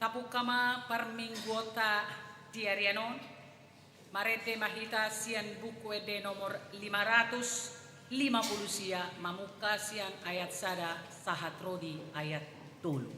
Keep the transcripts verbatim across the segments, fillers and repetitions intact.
Tapungka ma parmingguonta di arian on. Marende ma hita sian Buku Ende nomor lima ratus lima pulu sia, mamungka sian ayat sada sahat ro di ayat tolu.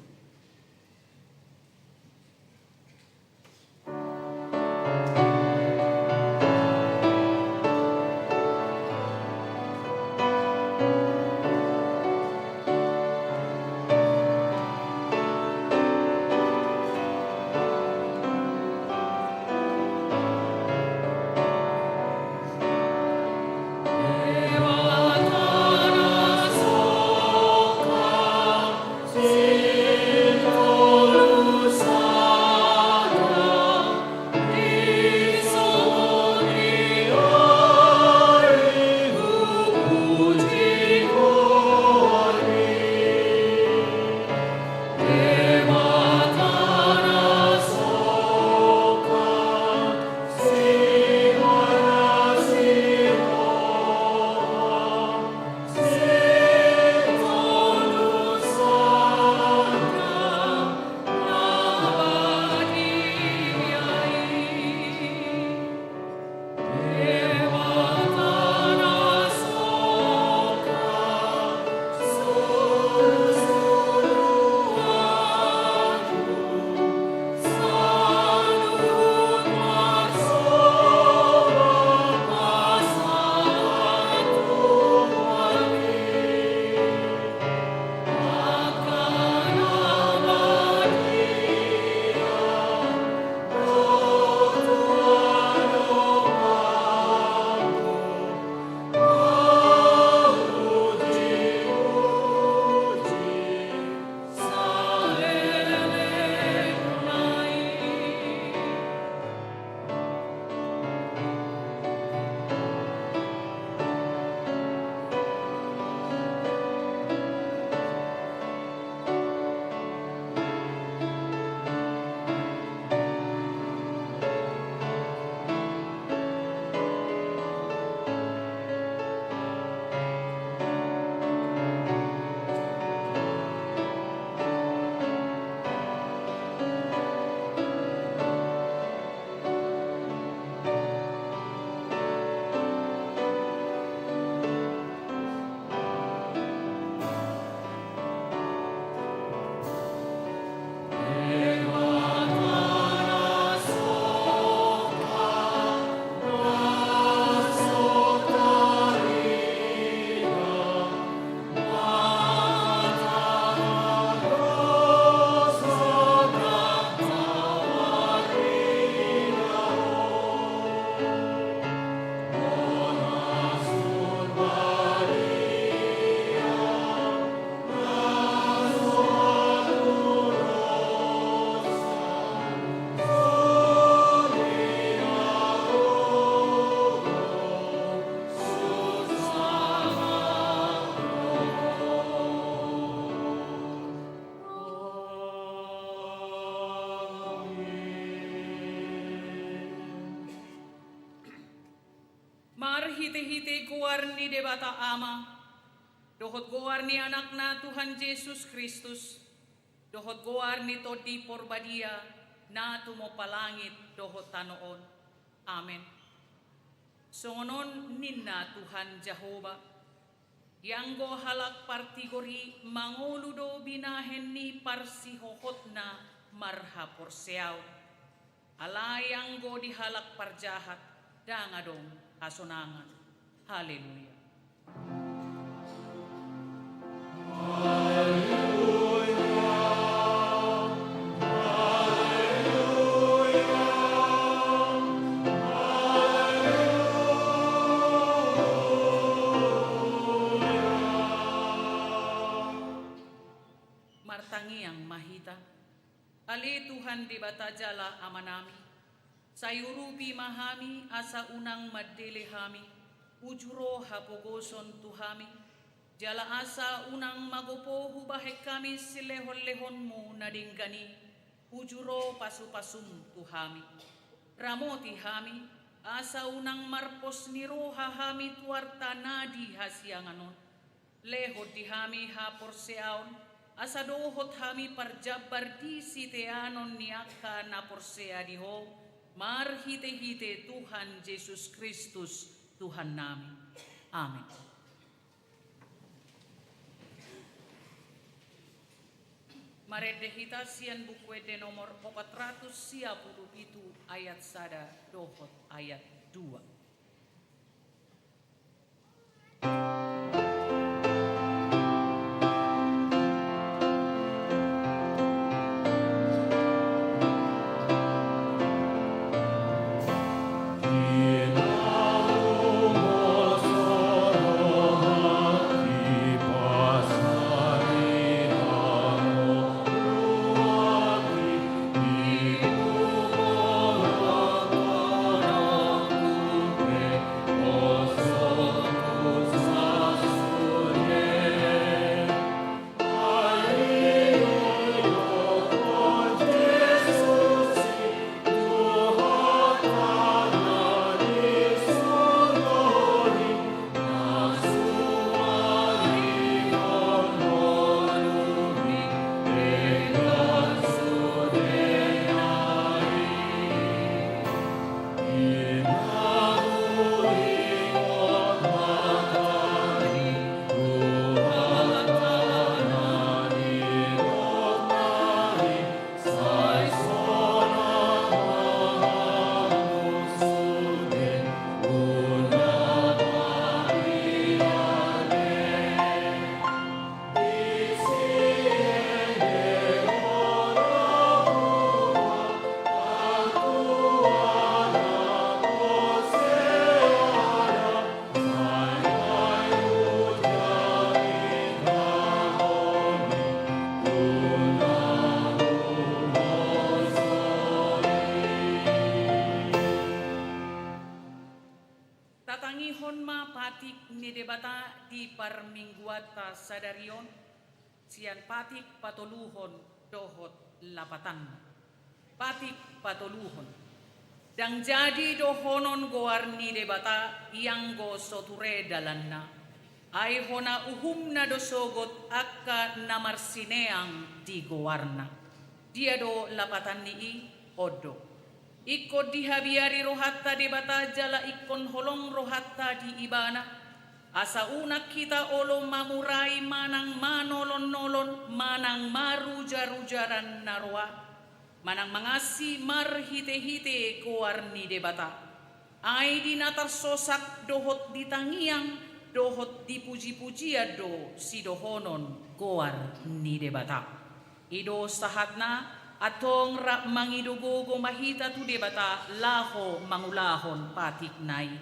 Marhitehite goar ni Debata Ama, dohot goar ni Anakna Tuhan Jesus Kristus, dohot goar ni Tondi Porbadia, na tumompa langit dohot tano on. Amen. Songon on ninna Tuhan Jahowa: Ianggo halak partigor i mangolu do binahen ni parsihohotna marhaporseaon. Alai anggo di halak parjahat ndang adong hasonangan. Haleluya. Martangiang ma hita. Ale Tuhan Debata jala Amanami, sai urupi ma hami asa unang mandele hami, uju ro hapogoson tu hami, jala asa unang magopo hubahen hami silehonlehonmu na denggan i, uju ro pasupasum tu hami. Ramoti hami, asa unang marpos ni roha hami tu arta na di hasiangan on. Lehon di hami haporseaon, asa dohot hami parjambar di siteanon ni angka na porsea di Ho, marhitehite Tuhan Jesus Kristus, Tuhannami. Amen. Marende hita sian Buku Ende nomor opat ratus sia pulu pitu, ayat sada dohot ayat dua. Tatangihon ma patik ni Debata di parmingguanta sadari on, sian patik patoluhon dohot lapatanna. Patik patoluhon. Ndang jadi dohonon goar ni Debata ianggo so ture dalanna. Ai hona uhumna do sogot angka na marsineang di goarna. Dia do lapatan ni i? On do. Ingkon dihabiari rohanta Debata jala ingkon holong rohanta di Ibana, asa unang hita olo mamurai manang manolon-nolon manang marujar-ujaran na roa, manang mangansi marhite-hite goar ni Debata. Ai di na tarsosak dohot di tangiang dohot di puji-pujian do sidohonon goar ni Debata. I do sahatna, antong rap mangido gogo ma hita tu Debata laho mangulahon patikna i.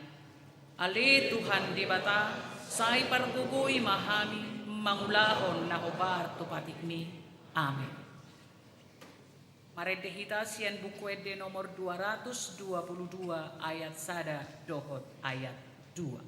Ale Tuhan Debata, sai pargogoi ma hami mangulahon na hombar tu patikmi. Amen. Marende hita sian Buku Ende nomor dua ratus dua puluh dua, ayat sada dohot ayat dua.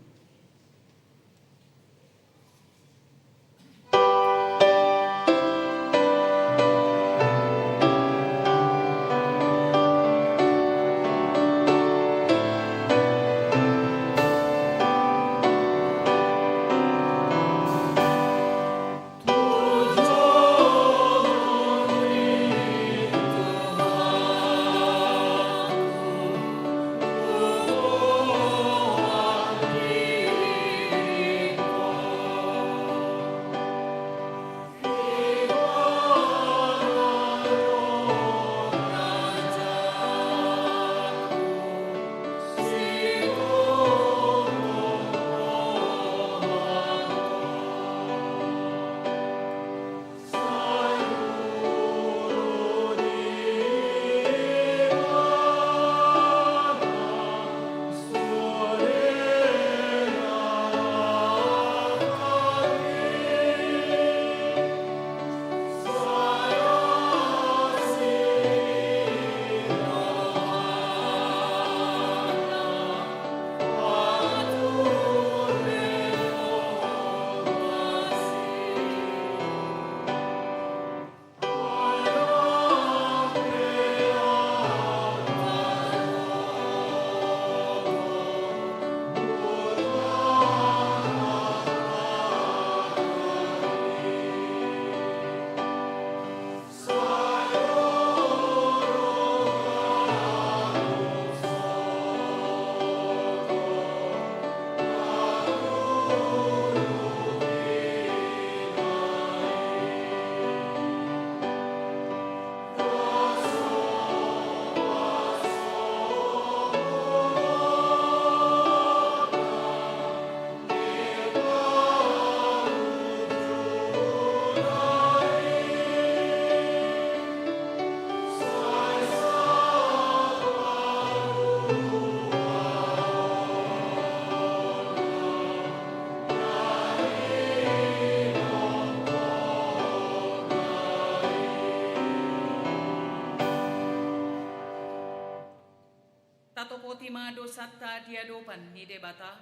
Tatopoti ma dosanta di adopan ni Debata,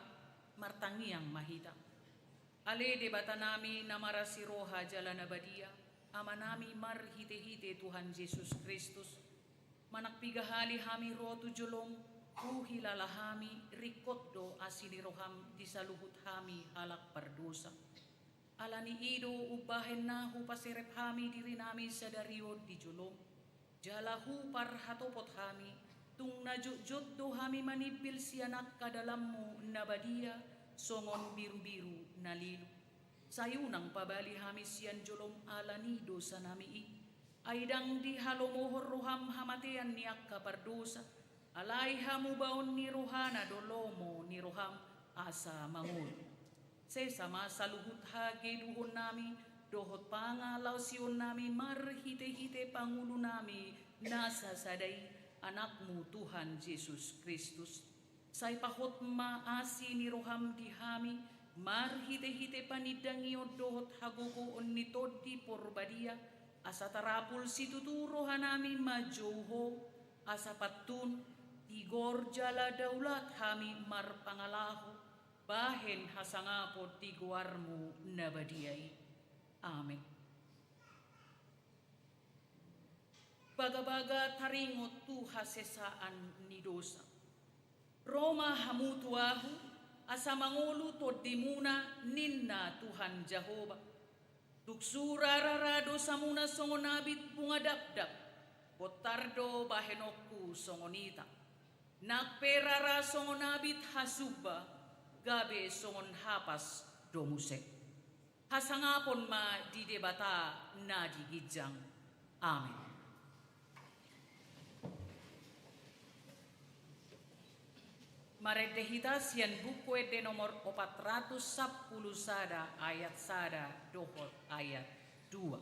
martangiang ma hita. Ale Debatanami na marasi roha jala na badia, Amanami marhitehite Tuhan Jesus Kristus, manang piga hali hami ro tu jolom, huhilala hami ringkot do asi ni roham di saluhut hami halak pardosa. Alani i do umbahen na hupaserep hami dirinami sadari on di jolom, jala huparhatopot hami, tung na jotjot do hami manimbil sian angka dalanmu na badia, songon birubiru na lilu. Sai unang pabali hami sian jolom alani dosanami i. Ai ndang dihalomohon roham hamatean ni angka pardosa, alai hamubaon ni rohana do lomo ni roham asa mangolu. Sesa ma saluhut hageduhonnami dohot pangalaosionnami marhitehite Pangulunami na sasada i, Anakmu Tuhan Jesus Kristus. Sai pahot ma asi ni roham di hami marhitehite panindangion dohot hagogoon ni Tondi Porbadia, asa tarapul situtu rohanami manjou Ho, asa pantun, tigor jala daulat hami marpangalaho, bahen hasangapon di goarmu na badia i. Amen. Bagabaga taringot tu hasesaan ni dosa. Ro ma hamu tu Ahu, asa mangolu tondimuna, ninna Tuhan Jahowa. Tung sura rara dosamuna songon abit bunga dapdap, bontar do bahenonku songon ita. Nang pe rara songon abit hasumba, gabe songon hapas do muse. Hasangapon ma di Debata na di ginjang. Amen. Marende hita sian Buku Ende nomor opat ratus sampulu sada, ayat sada dohot ayat dua.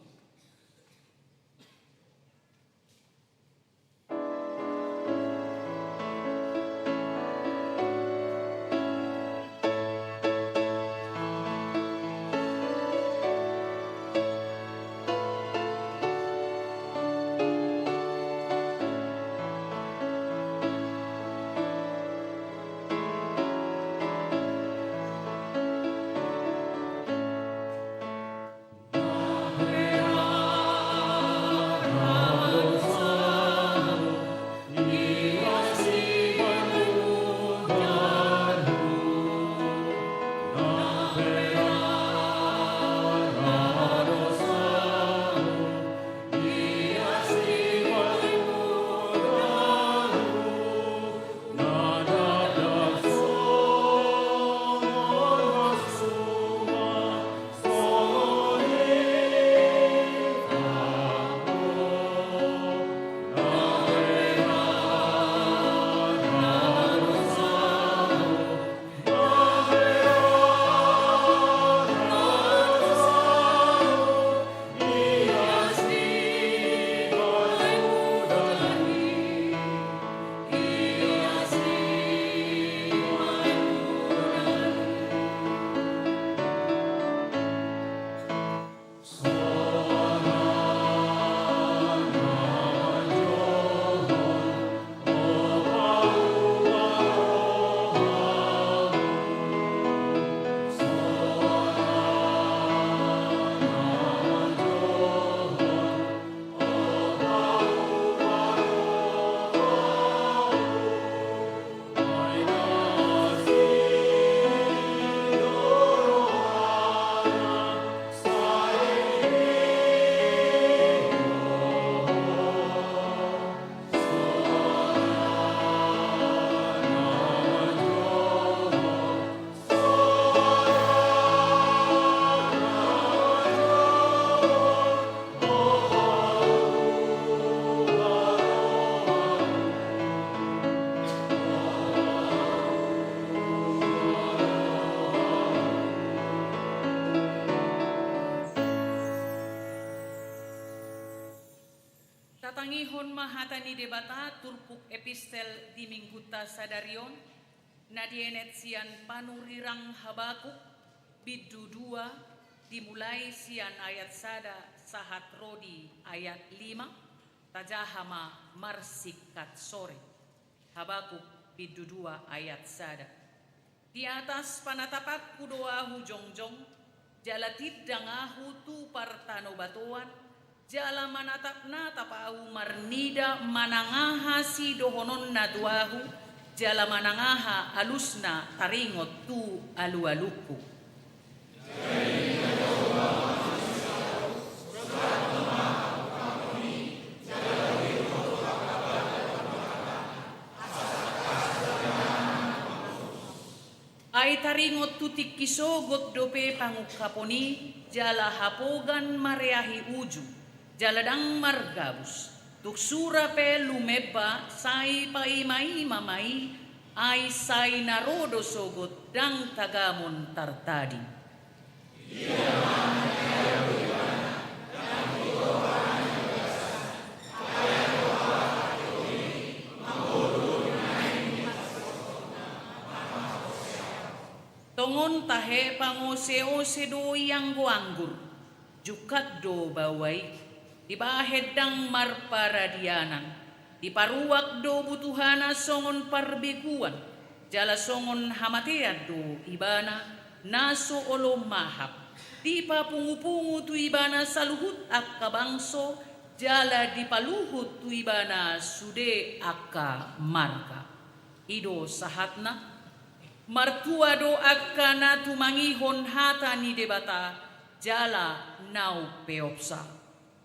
Tatangihon ma hata ni Debata turpuk epistel di minggunta sadari on, na dienet sian panurirang Habakuk, bindu dua, dimulai sian ayat sada sahat ro di ayat lima, tajaha ma marsingkat sore. Habakuk, Bindu dua ayat sada. Di atas panatapanku do ahu jongjong, jala tindang ahu tu partanobatoan, jala manatapnatap ahu marnida manang aha sidohononna tu ahu, jala manang aha alusna taringot tu alualungku. Ai taringot tu tingki sogot dope pangungkapon i, jala hapogan mareahi uju, jala ndang margabus. Tung sura pe lumemba sai paimaima ma i, ai sai na ro do sogot ndang tagamon tartading. Tongon tahe pangoseose do i anggo anggur, jungkat do baoa i, dibahen ndang marparadianan, diparuak do butuhana songon parbegu, jala songon hamatean do ibana na so olo mahap. Dipapungupungu tu ibana saluhut angka bangso, jala dipaluhut tu ibana sude angka marga. I do sahatna. Martua do angka na tumangihon hata ni Debata jala na umpeopsa.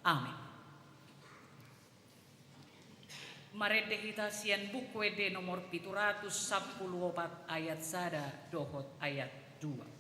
Amen. Marende hita sian Buku Ende nomor pitu ratus sampulu opat ayat sada dohot ayat dua.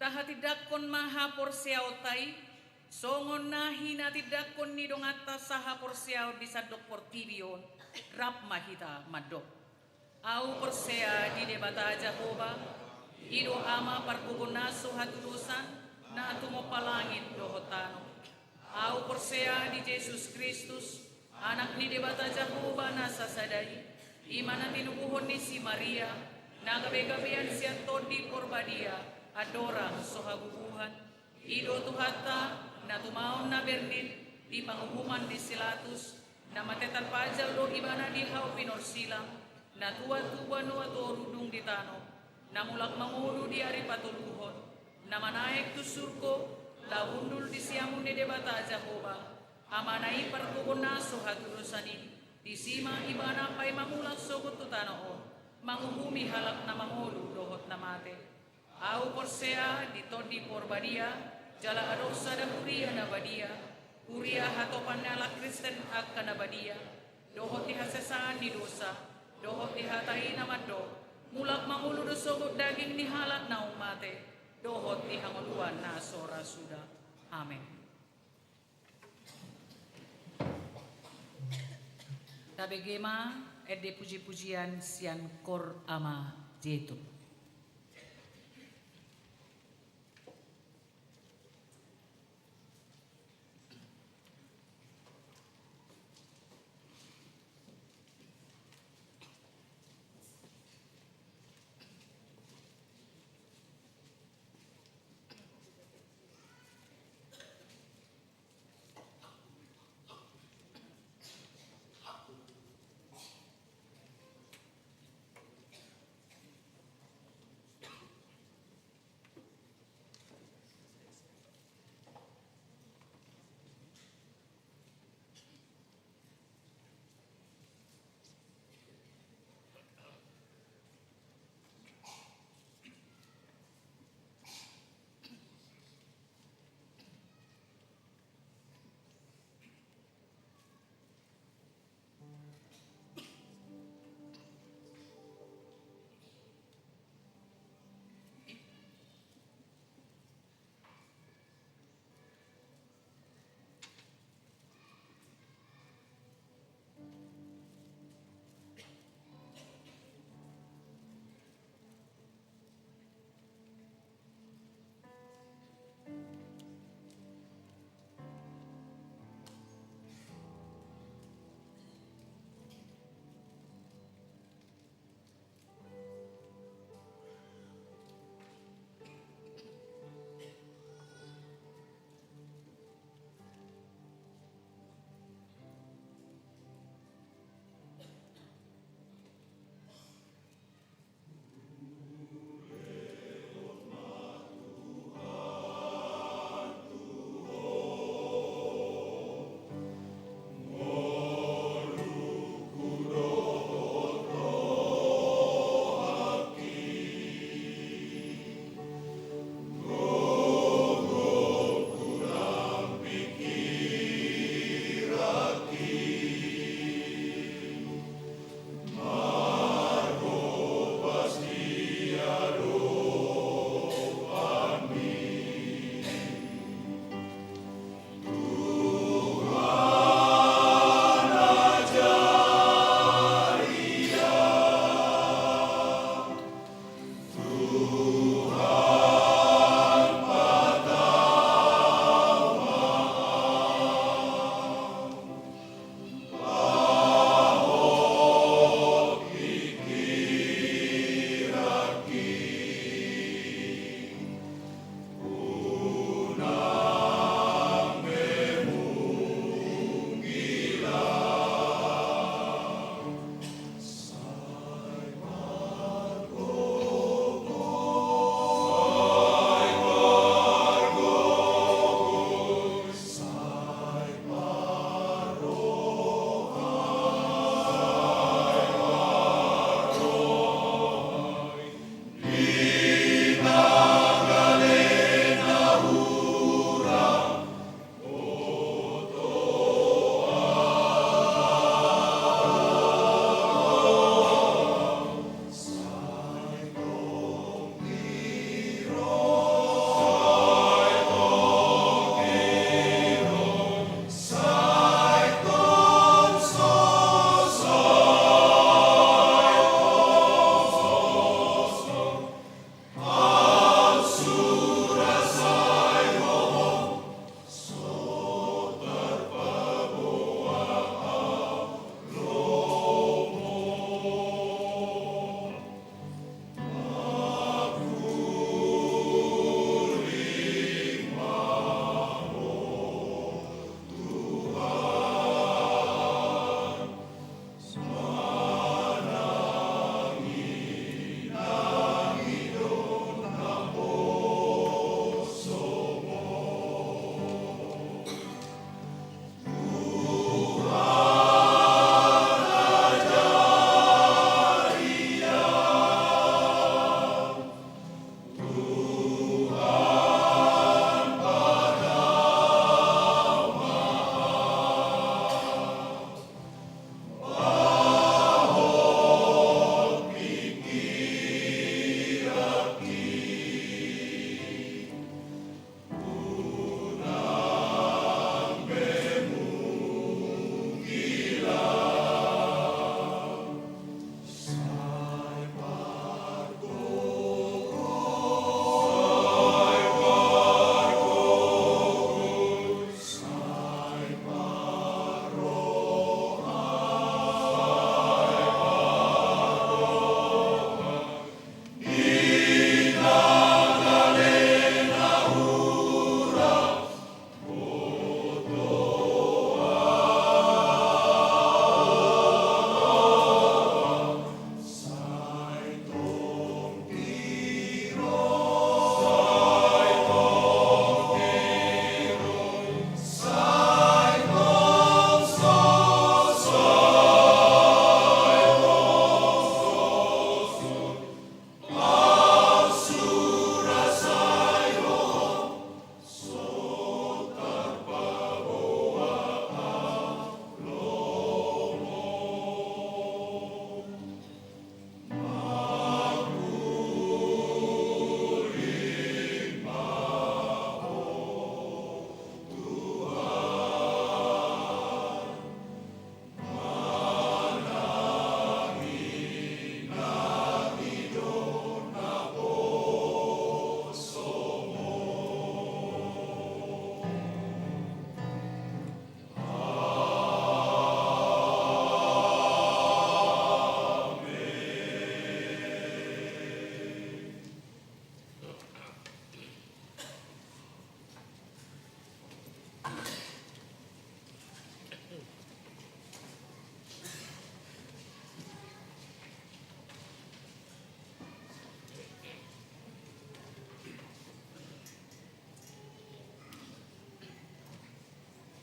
Tahatindangkon ma haporseaonta i, songon na hinatindangkon ni donganta sahaporseaon di sandok portibi on. Rap ma hita mandok. Ahu porsea di Debata Jahowa, i do Ama pargogo na so hatudosan, na tumompa langit dohot tano. Ahu porsea di Jesus Kristus, Anak ni Debata Jahowa na sasada i, i ma na tinubuhon ni si Maria, na gabegabean sian Tondi Porbadia, andorang so habubuhan. I do Tuhanta, na tumaon na bernit di panguhuman ni si Pilatus, na mate tarpajal do Ibana di hau pinorsilang, na tuat tu banua toru dung di tano, na mulak mangolu di ari patoluhon, na manaek tu surgo, laho hundul di siamun ni Debata Jahowa, Amana i pargogo na so hatudosan i, disi ma Ibana paima mulak sogot tu tano on, manguhumi halak na mangolu dohot na mate. Ahu porsea di Tondi Porbadia, jala adong sada huria na badia, huria hatopan ni halak Kristen angka na badia, dohot di hasesaan ni dosa, dohot di hata i na mandok, mulak mangolu do sogot daging ni halak naung mate, dohot di hangoluan na so ra suda. Amen. Tabege ma Ende puji-pujian sian Kor Ama Jetub.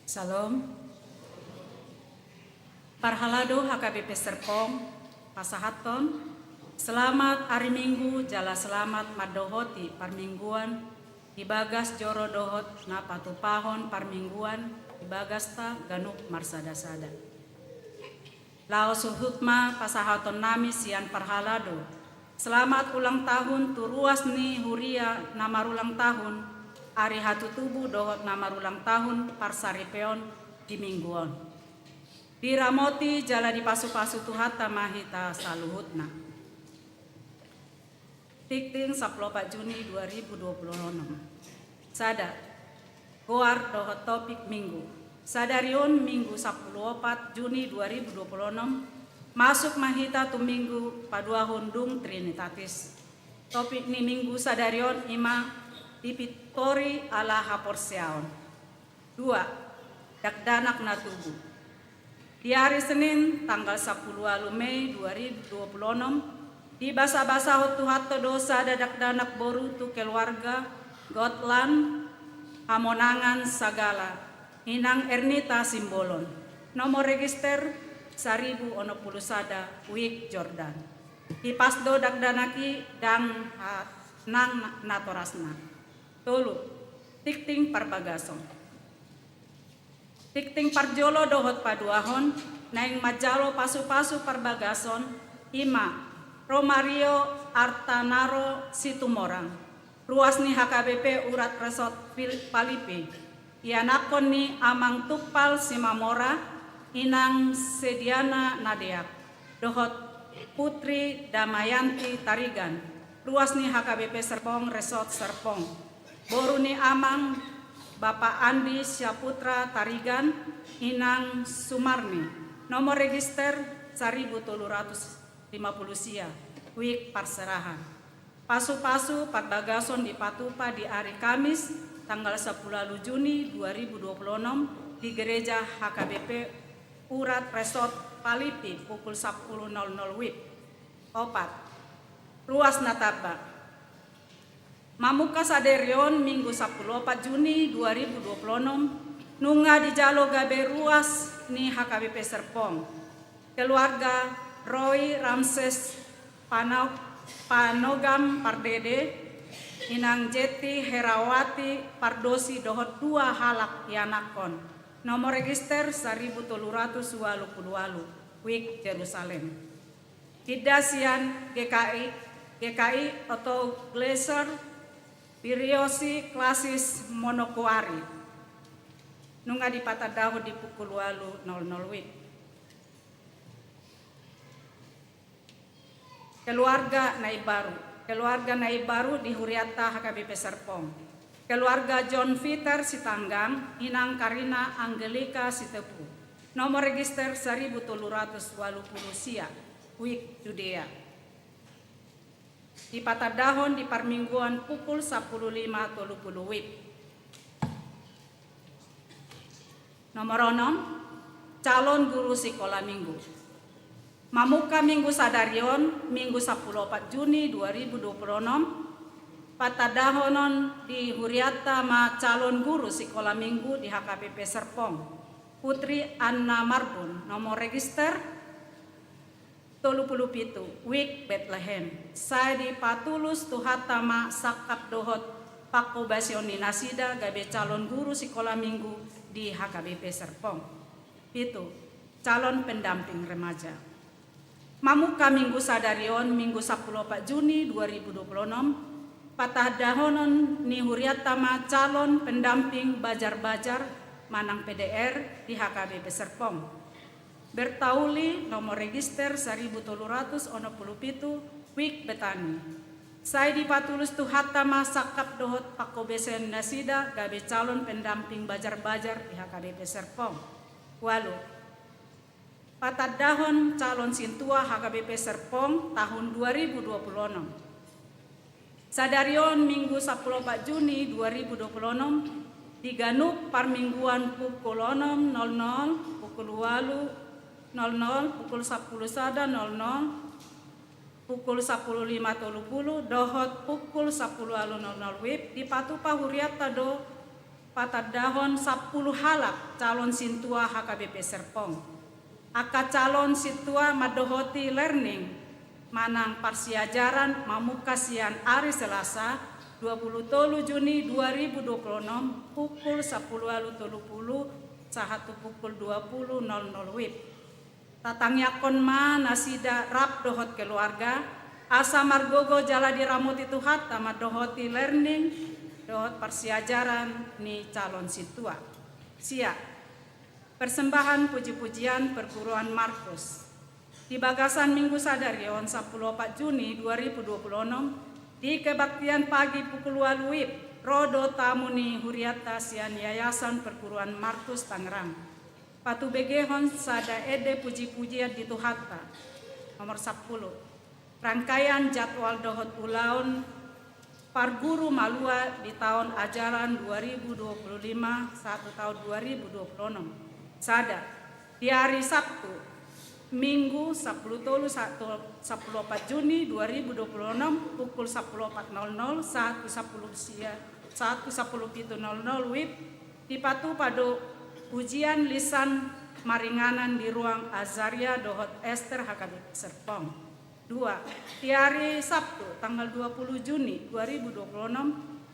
Syalom. Parhalado H K B P Serpong, pasahathon selamat ari Minggu jala selamat mandohoti parmingguan di bagas joro dohot na patupahon parmingguan di bagasta ganup marsada-sada. Laos huhut ma pasahaton nami sian parhalado selamat ulang tahun tu ruas ni huria na marulang tahun, ari hatutubu dohot na marulang tahun parsaripeon di Minggu on. Diramoti jala dipasupasu Tuhanta ma hita saluhutna. Tingting sampulu opat Juni dua ribu dua puluh enam. Sada. Goar dohot topik Minggu. Sadari on Minggu sampulu opat Juni dua ribu dua puluh enam, masuk ma hita tu Minggu paduahon dung Trinitatis. Topik ni Minggu sadari on ima: Dipintori ala haporseaon. Dua. Dakdanak na tubu. Di ari Senin tanggal sampulu ualu Mei dua ribu dua puluh enam, dibasabasahon Tuhanta do sada dakdanak boru tu keluarga Gotland Hamonangan Sagala, inang Ernita Simbolon, nomor register saribu onom pulu sada, Wick, Jordan. Hipas do dakdanak i ndang ha-, nang na-, natorasna. Tolu. Tingting parbagason. Tingting parjolo dohot paduahon naeng manjalo pasupasu parbagason ima Romario Artanaro Situmorang, ruas ni H K B P Urat Resort Pil-, Palipi, ianakhon ni Amang Tumpal Simamora, Inang Sediana Nadeak, dohot Putri Damayanti Tarigan, ruas ni H K B P Serpong Resort Serpong, boru ni Amang Bapak Andi Syaputra Tarigan, Inang Sumarni, nomor register saribu tolu ratus lima pulu sia, Wick, parserahan. Pasupasu parbagason dipatupa di ari Kamis tanggal sampulu ualu Juni dua ribu dua puluh enam di Gereja H K B P Urat Resort Palipi pukul sampulu nol nol Wick. Opat. Ruas na tamba. Mamungka sadari on Minggu sampulu opat Juni dua ribu dua puluh enam, nunga dijalo gabe ruas ni H K B P Serpong. Keluarga Roy Ramses Pano-, Panogam Pardede, Inang Jeti Herawati Pardosi dohot dua halak ianakhon. Nomor register saribu tolu ratus ualu pulu ualu, Wick, Jerusalem. Pinda sian G K I, G K I atau Glacier Biriossi Klasis Manokwari. Nunga dipatandahon di pukul ualu nol nol Wick. Keluarga na imbaru. Keluarga na imbaru di hurianta H K B P Serpong. Keluarga John Peter Sitanggang, Inang Karina Angelika Sitepu. Nomor register saribu tolu ratus ualu pulu sia, Wick, Judea. Dipatandahon di parmingguan pukul sampulu lima tolu pulu Wick. Nomor onom, calon guru sikola minggu. Mamungka Minggu sadari on, Minggu sampulu opat Juni dua ribu dua puluh enam, patandahonon di hurianta ma calon guru sikola minggu di H K B P Serpong, Putri Anna Marbun, nomor register tolu pulu pitu, Wick, Betlehem. Sai dipatulus Tuhanta ma sangkap dohot pangkobasion ni nasida gabe calon guru sikola minggu di H K B P Serpong. Pitu, calon pendamping remaja. Mamungka Minggu sadari on, Minggu sampulu opat Juni dua ribu dua puluh enam, patandahonon ni hurianta ma calon pendamping bajar-bajar manang P D R di H K B P Serpong. Bertauli, nomor register saribu tolu ratus onom pulu pitu, Wick, Betani. Sai dipatulus Tuhanta ma sangkap dohot pangkobasion nasida gabe calon pendamping bajar-bajar di H K B P Serpong. Ualu, patandahon calon sintua H K B P Serpong tahun dua ribu dua puluh enam. Sadari on, Minggu sampulu opat Juni dua ribu dua puluh enam, di ganup parmingguan pukul onom nol nol, pukul ualu nol nol, pukul sampulu sada nol nol, pukul sampulu lima tolu pulu, dohot pukul sampulu ualu nol nol Wick, dipatupa hurianta do Patandahon sampulu halak calon sintua H K B P Serpong. Angka calon sintua mandohoti learning manang parsiajaran mamungka sian ari Selasa, dua pulu tolu Juni dua ribu dua pulu onom, pukul sampulu ualu tolu pulu sahat tu pukul dua pulu nol nol WIB. Tatangiangkon ma nasida rap dohot keluarga, asa margogo jala diramoti Tuhanta mandohoti learning dohot parsiajaran ni calon sintua. Sia, persembahan puji-pujian perguruan Markus. Di bagasan Minggu sadari on, sampulu opat Juni dua ribu dua pulu onom, di kebaktian pagi pukul ualu WIB, ro do tamu ni hurianta sian Yayasan Perguruan Markus Tangerang. Patubegehon sada ende puji-pujian di Tuhanta. Nomor sampulu. Rangkaian jadwal dohot ulaon parguru malua di taon ajaran dua ribu dua pulu lima sahat tu taon dua ribu dua pulu onom. Sada, di ari Sabtu, Minggu, sampulu tolu sahat tu sampulu opat Juni dua ribu dua pulu onom, pukul sampulu opat nol nol sahat tu sampulu sia-, sahat tu sampulu pitu nol nol WIB, dipatupa do ujian lisan maringanan di ruang Azaria dohot Ester H K B P Serpong. Dua, di ari Sabtu, tanggal dua pulu Juni dua ribu dua pulu onom,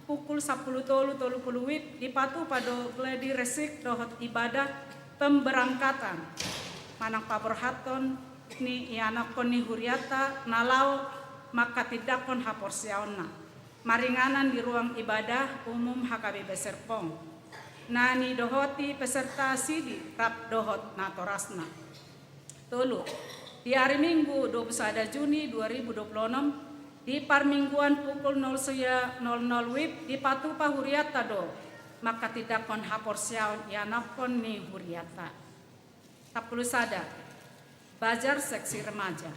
pukul sampulu tolu tolu pulu WIB, dipatupa do gladi resik dohot ibadah pemberangkatan manang paborhathon ni ianakhon ni hurianta na laho manghatindanghon haporseaonna. Maringanan di ruang ibadah umum H K B P Serpong. Na nidohoti peserta sidi rap dohot natorasna. Tolu, di ari Minggu, dua pulu sada Juni dua ribu dua pulu onom, di parmingguan pukul nol sia nol nol WIB, dipatupa hurianta do manghatindanghon haporseaon ianakhon ni hurianta. Sampulu sada, Bazar Seksi Remaja.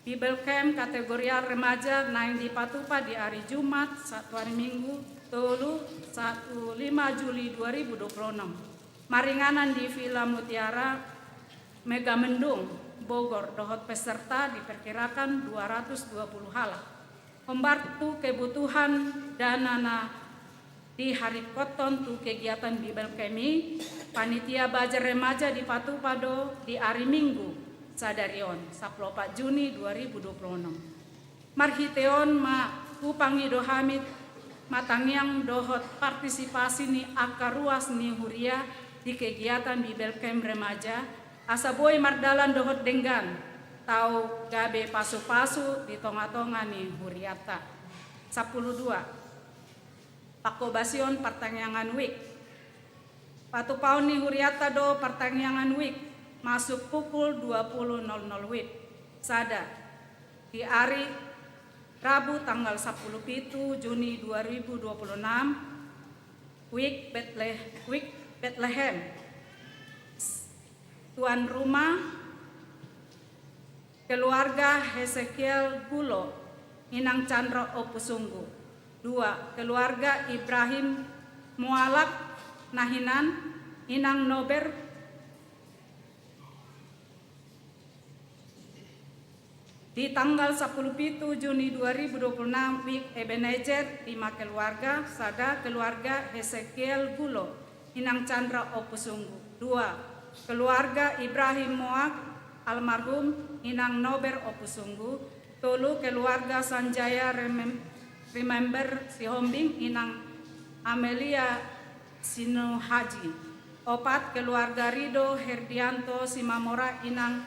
Bibel Camp kategorial remaja naeng dipatupa di ari Jumat sahat tu ari Minggu, tolu sahat tu lima Juli dua ribu dua pulu onom. Maringanan di Villa Mutiara, Megamendung, Bogor, dohot peserta diperkirakan dua ratus dua puluh halak. Hombar tu kebutuhan dana na diharingkothon tu kegiatan Bibel Camp i, panitia bazar remaja dipatupa do di ari Minggu sadari on, sampulu opat Juni dua ribu dua pulu onom. Marhite on ma hupangido hami ma tangiang dohot partisipasi ni angka ruas ni huria di kegiatan Bibel Camp remaja, asa boi mardalan dohot denggan, tau gabe pasu-pasu di tonga-tonga ni hurianta. Sampulu dua. Panghobasion partangiangan WIB. Patupaon ni hurianta do partangiangan WIB masuk pukul dua pulu nol nol WIB. Sada, di ari Rabu tanggal sampulu pitu Juni dua ribu dua pulu onom, WIB Betle-, WIB Betlehem. Tuan rumah, keluarga Hesekiel Gulo, Inang Chandra Ompusunggu. Dua, keluarga Ibrahim Mualak Nahinan, Inang Nober. Di tanggal sampulu pitu Juni dua ribu dua pulu onom, WIB Ebenezer, lima keluarga. Sada, keluarga Hesekiel Gulo, Inang Chandra Ompusunggu. Dua, keluarga Ibrahim Moak, almarhum Inang Nober Ompusunggu. Tolu, keluarga Sanjaya Remem-, Remember Sihombing, Inang Amelia Sinuhaji. Opat, keluarga Rido Herdianto Simamora, Inang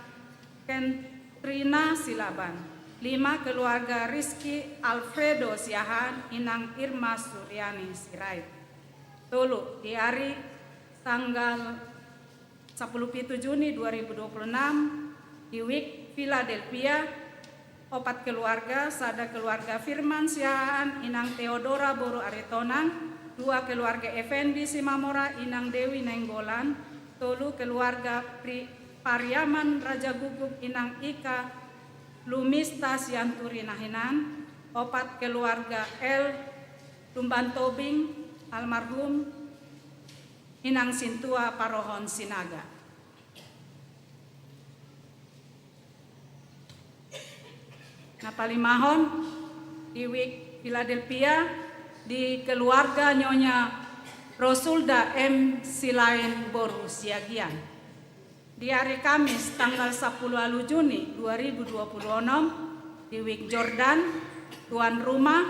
Kentrina Silaban. Lima, keluarga Rizky Alfredo Siahaan, Inang Irma Suryani Sirait. Tolu, di ari tanggal sampulu pitu Juni dua ribu dua pulu onom, di WIB Philadelphia, opat keluarga. Sada, keluarga Firman Siahaan, Inang Theodora boru Aritonang. Dua, keluarga Effendi Simamora, Inang Dewi Nainggolan. Tolu, keluarga Pri-, Pariaman Raja Guguk, Inang Ika Lumista Sianturi Nahinan. Opat, keluarga L Lumban Tobing, almarhum Inang Sintua Parohon Sinaga. Na palimahon, di WIB Philadelphia, di keluarga Nyonya Rosulda M Silain boru Siagian. Di ari Kamis tanggal sampulu ualu Juni dua ribu dua pulu onom, di Wijk Jordan, tuan rumah,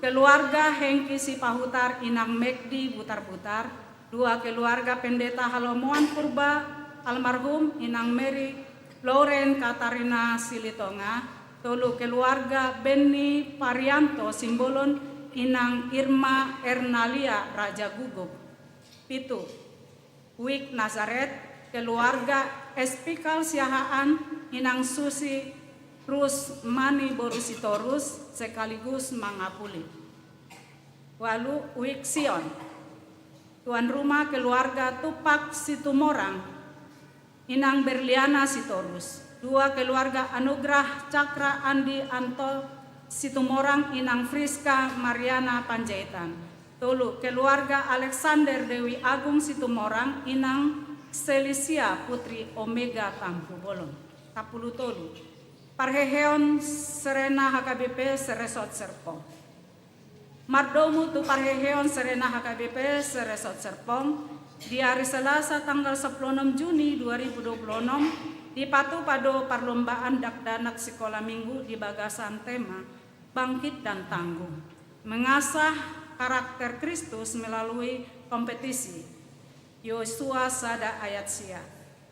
keluarga Hengki Sipahutar inang Megdi Butarbutar, dua keluarga Pendeta Halomoan Purba, almarhum inang Mary Lauren Katarina Silitonga, tolu keluarga Benny Parianto Simbolon inang Irma Ernalia Raja Guguk. Pitu, Wijk Nazaret, keluarga Espikal Siahaan inang Susi Rusmani boru Sitorus sekaligus mangapuli. Ualu, Wijk Sion, tuan rumah keluarga Tumpak Situmorang inang Berliana Sitorus. Dua keluarga Anugrah Cakra Andi Anto Situmorang inang Friska Mariana Panjaitan. Tolu keluarga Alexander Dewi Agung Situmorang inang Selisia Putri Omega Tampubolon. Sampulu tolu, parheheon Serena H K B P Seresort Serpong. Mardomu tu parheheon Serena H K B P Seresort Serpong, di ari Selasa tanggal sampulu onom Juni dua ribu dua pulu onom, dipatupa do parlombaan dakdanak sikola minggu di bagasan tema Bangkit dan Tangguh, mengasah karakter Kristus melalui kompetisi. Yosua sada ayat sia.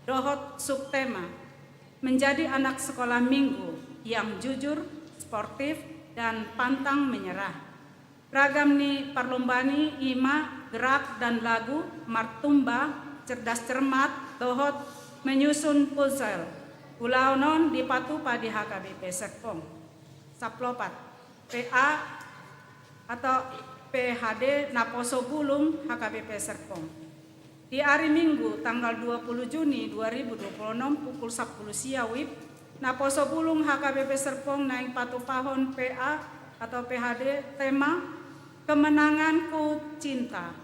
Dohot subtema, menjadi anak sekolah minggu yang jujur, sportif, dan pantang menyerah. Ragam ni parlombaan i ima gerak dan lagu, martumba, cerdas cermat, dohot menyusun puzzle. Ulaon on dipatupa di H K B P Serpong. Sampulu opat, P A atau P H D Naposo Bulung H K B P Serpong. Di ari Minggu tanggal dua pulu Juni dua ribu dua pulu onom pukul sampulu sia WIB, Naposo Bulung H K B P Serpong naeng patupahon P A atau P H D tema Kemenanganku Cinta.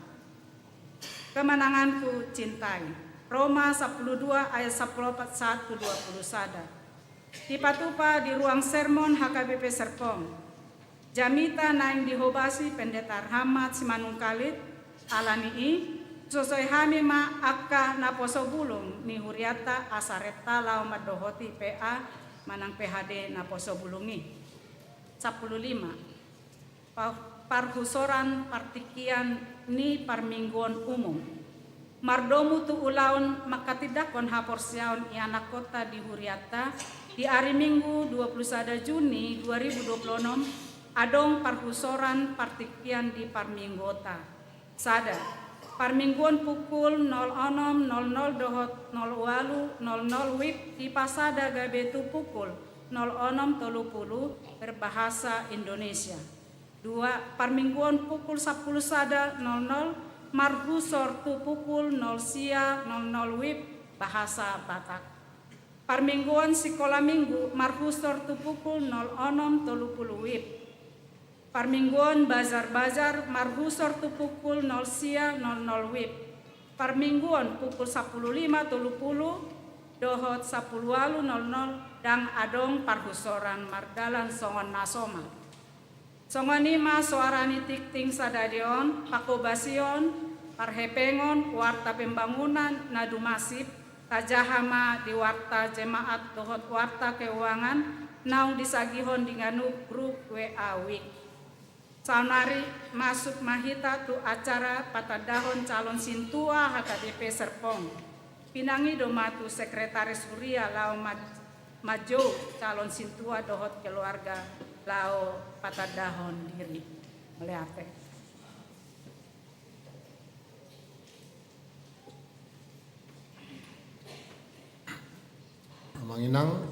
Kemenanganku Cintai. Roma sampulu dua ayat sampulu opat sahat tu dua pulu sada. Dipatupa di ruang sermon H K B P Serpong. Jamita naeng dihobasi Pendeta Rahmat Simanungkalit. Ala ni i, husosoi hami ma angka Naposo Bulung ni hurianta asa renta laho mandohoti P A manang P H D Naposo Bulung i. Sampulu lima. Pa-, parhusoran partingkian ni parmingguon umum. Mardomu tu ulaon manghatindanghon haporseaon ianakhonta di hurianta, di ari Minggu dua pulu sada Juni dua ribu dua pulu onom, adong parhusoran partingkian di parmingguonta. Sada, parmingguon pukul nol onom nol nol dohot nol ualu nol nol WIB dipasada gabe tu pukul nol onom tolu pulu berbahasa Indonesia. Dua, parmingguon pukul sampulu sada nol nol marhusor tu pukul nol sia nol nol WIB bahasa Batak. Parmingguon sikola minggu marhusor tu pukul nol onom tolu pulu WIB. Parmingguon bazar-bazar marhusor tu pukul nol sia nol nol WIB. Parmingguon pukul sampulu lima tolu pulu dohot sampulu ualu nol nol ndang adong parhusoran mardalan songon na somal. Songon i ma soara ni tingting sadari on, panghobasion, parhepengon, warta pembangunan, na dumasip, tajaha ma di warta jemaat dohot warta keuangan, naung disagihon di ganup grup W A WIB. Saonari masuk ma hita tu acara patandahon calon sintua H K B P Serpong. Pinangido ma tu sekretaris huria laho ma-, manjou calon sintua dohot keluarga laho patandahon diri. Mauliate. Amang inang,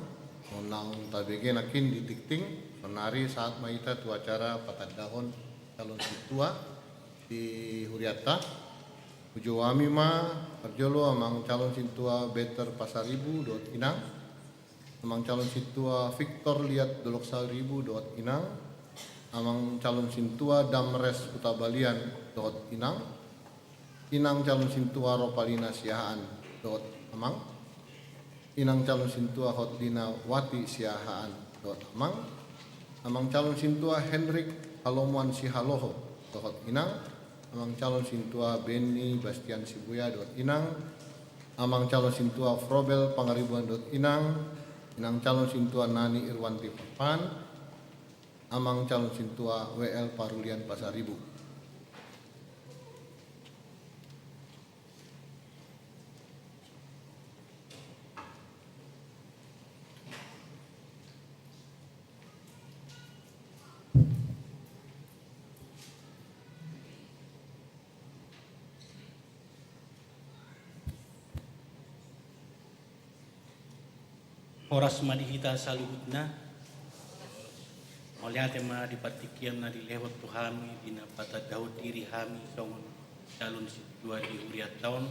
on naung tabege nangkin di tingting, saonari sahat ma hita tu acara patandahon calon sintua di hurianta. Hujou hami ma, parjolo amang calon sintua Better Pasaribu dohot inang, amang calon sintua Victor Liat Dolok Saribu dohot inang, amang calon sintua Damres Hutabalian dohot inang, inang calon sintua Ropalina Siahaan dohot amang, inang calon sintua Hotlina Wati Siahaan dohot amang, amang calon sintua Henrik Halomoan Sihaloho dohot inang, Amang calon sintua Benny Bastian Sibuya dohot inang, Amang calon sintua Frobel Pangaribuan dohot inang, Inang calon sintua Nani Irwanti Pakpahan, Amang calon sintua W L Parulian Pasaribu. Horas ma di hita saluhutna. Mauliate ma di partingkian na dilehon tu hami di na patandahon diri hami songon calon sintua di hurianta on.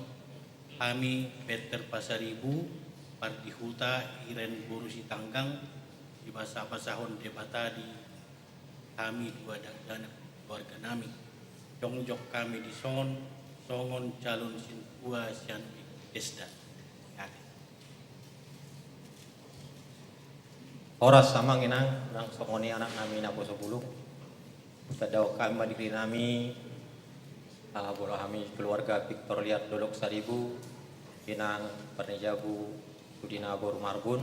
Hami Peter Pasaribu, Pardihuta Iren boru Sitanggang, dibasabasahon Debata di hami dua dakdanak keluarga nami. Jongjong hami dison songon calon sintua sian Pesda. Horas amang inang, nang songon i anak nami naposo bulung. Tandahon hami ma diri nami, ah, molo hami keluarga Victor Liar Dolok Saribu, inang Parnijabu Sudina boru Marbun.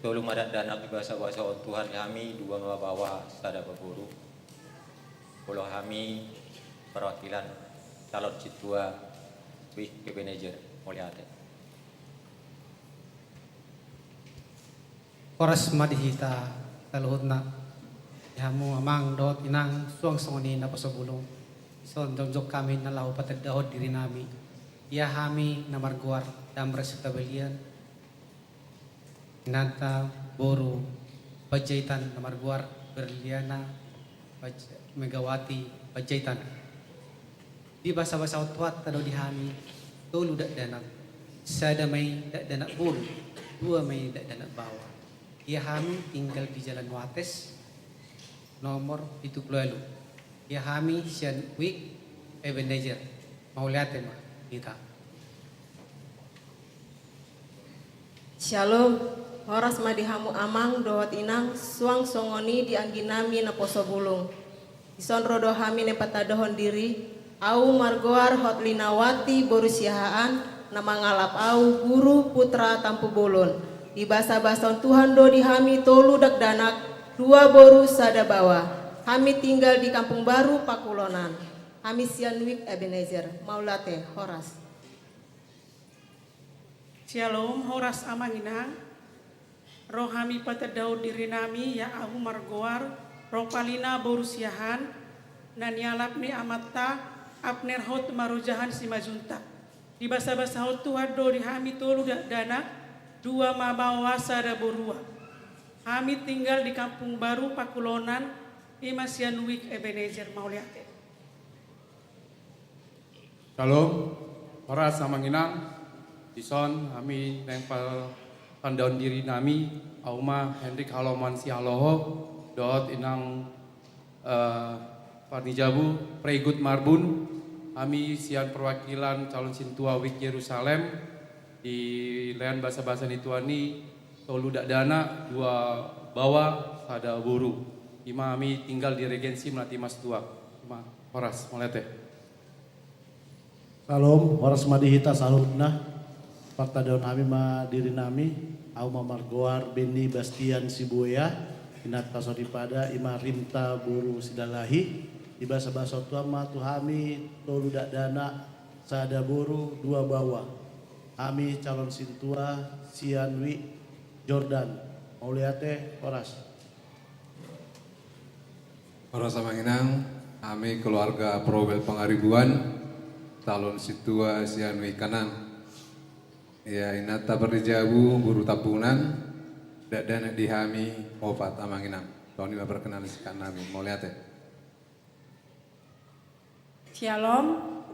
Tolu ma dakdanak dibasabasahon Tuhan di hami, dua ma baoa sada ma boru. Molo hami perwakilan calon sintua W I K Ebenezer, mauliate. Horas ma di hita saluhutna. Di hamu amang dohot inang suang songon i naposo bulung. Dison jongjong hami na laho patandahon diri nami. Ia hami na margoar Damres Hutabagian, inanta boru Panjaitan na margoar Berliana Paj-, Megawati Panjaitan. Dibasabasahon Tuhanta do di hami tolu dakdanak, sada ma i dakdanak boru, dua ma i dakdanak baoa. Ia hami tinggal di Jalan Wates nomor pitu pulu ualu. Ia hami sian W I K Ebenezer. Mauliate ma di hita. Syalom. Horas ma di hamu amang dohot inang, suang songon i di anggi nami naposo bulung. Dison ro do hami na patandahon diri. Ahu margoar Hotlinawati boru Siahaan, na mangalap ahu Guru Putra Tampubolon. Dibasabasahon Tuhan do di hami tolu dakdanak, dua boru sada baoa. Hami tinggal di Kampung Baru Pakulonan. Hami sian W I K Ebenezer. Mauliate, horas. Syalom, horas amang inang. Ro hami patandahon diri nami, ia ahu margoar Ropalina boru Siahaan, na nialap ni amanta Abner Hot Marojahan Simanjuntak. Dibasabasahon Tuhan do di hami tolu dakdanak, dua ma baoa sada borua. Hami tinggal di Kampung Baru Pakulonan, i ma sian W I K Ebenezer. Mauliate. Syalom. Horas amang inang. Dison hami naeng patandahon diri nami, ahu ma Henrik Haloman Sihaloho dohot inang, eh, Parnijabu Pregut Marbun. Hami sian perwakilan calon sintua W I K Jerusalem. Dilehon basabasa ni Tuhan i, tolu dakdanak, dua baoa, sada boru. I ma hami tinggal di Regensi Melati Mas dua. I ma, horas, mauliate. Syalom, horas ma di hita saluhutna. Patandahon hami ma diri nami, ahu ma margoar Benny Bastian Sibuea, inanta soripada i ma Rimta boru Sidalahi. Dibasabasahon Tuhan ma tu hami tolu dakdanak, sada boru, dua baoa. Hami calon sintua sian W I K Jordan. Mauliate, horas. Horas amang inang, hami keluarga Probel Pangaribuan, calon sintua sian W I K Kanaan. Ia inanta Parnijabu boru Tampunan, dakdanak di hami opat amang inang. Songon i ma perkenalan singkat nami, mauliate. Syalom,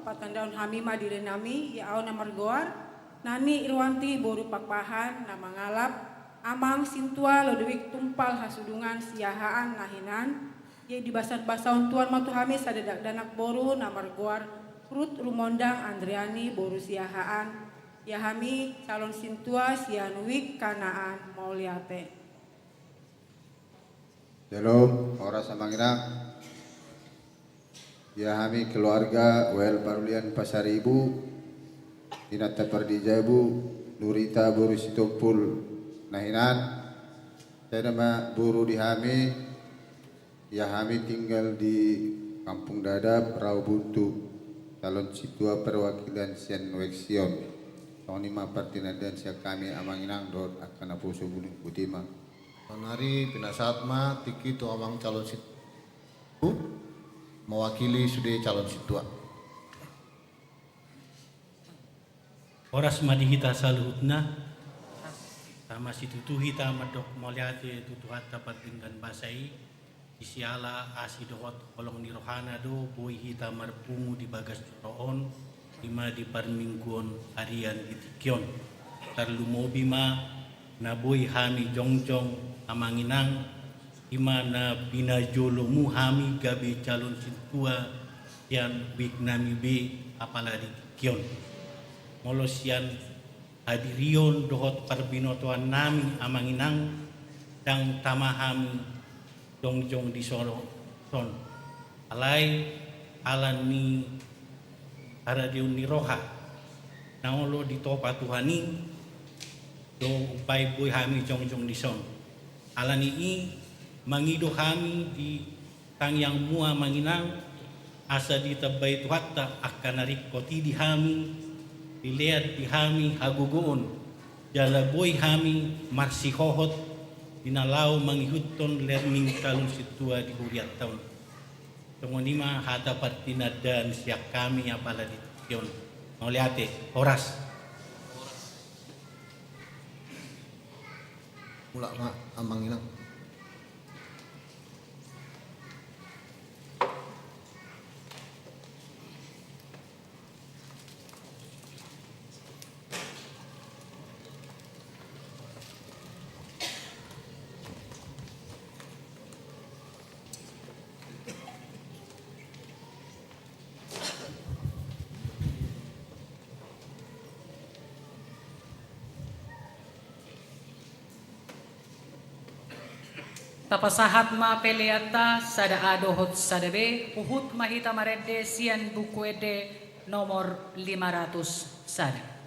patandahon hami ma diri nami, ia ahu na margoar Nani Irwanti boru Pakpahan, na mangalap amang sintua Lodewik Tumpal Hasudungan Siahaan na hinan. Ia dibasabasahon Tuhan ma tu hami sada dakdanak boru na margoar Rut Rumondang Andriani boru Siahaan. Ia hami calon sintua sian W I K Kanaan. Mauliate. Syalom, horas amang inang. Ia hami keluarga Wel Parulian Pasaribu, inanta pardijabu, Nurita boru Sitompul na hinan, sada ma boru di hami, ia hami tinggal di Kampung Dadap, Raubuntu, calon sintua perwakilan sian Weksion. Songon i ma partinandaan sian hami amang inang dohot angka naposo, buni, boti ma. Sonari pinasahat ma tingki tu amang calon sintua mewakili sude calon sintua. Horas ma di hita saluhutna. Tama situtu hita mandok mauliate tu Tuhanta pardenggan basa i, di siala asi dohot holong ni rohana do boi hita marpungu di bagas joro on, i ma di parmingguon arian di tingki on. Tarlumobi ma na boi hami jongjong amang inang, i ma na pinajolomu hami gabe calon sintua sian buik nami be apala di tingki on. Molo sian hadirion dohot parbinotoan nami amang inang, ndang tama hami jongjong di son, alai ala ni haradeon ni roha na olo ditopa Tuhan i do umbaen boi hami jongjong dison. Ala ni i mangido hami di tangiangmu amang inang, asa ditambai Tuhanta angka na ringkot i di hami, dilean di hami hagogoon, jala boi hami marsihohot di na laho mangihuthon lean ni calon sintua di hurianta on. Songon i ma hata partinandaan sian hami apala di tingki on. Mauliate, horas. Mulak ma amang inang. Tapasahat ma peleanta sada A dohot sada B, huhut ma hita marende sian Buku Ende nomor lima ratus sada.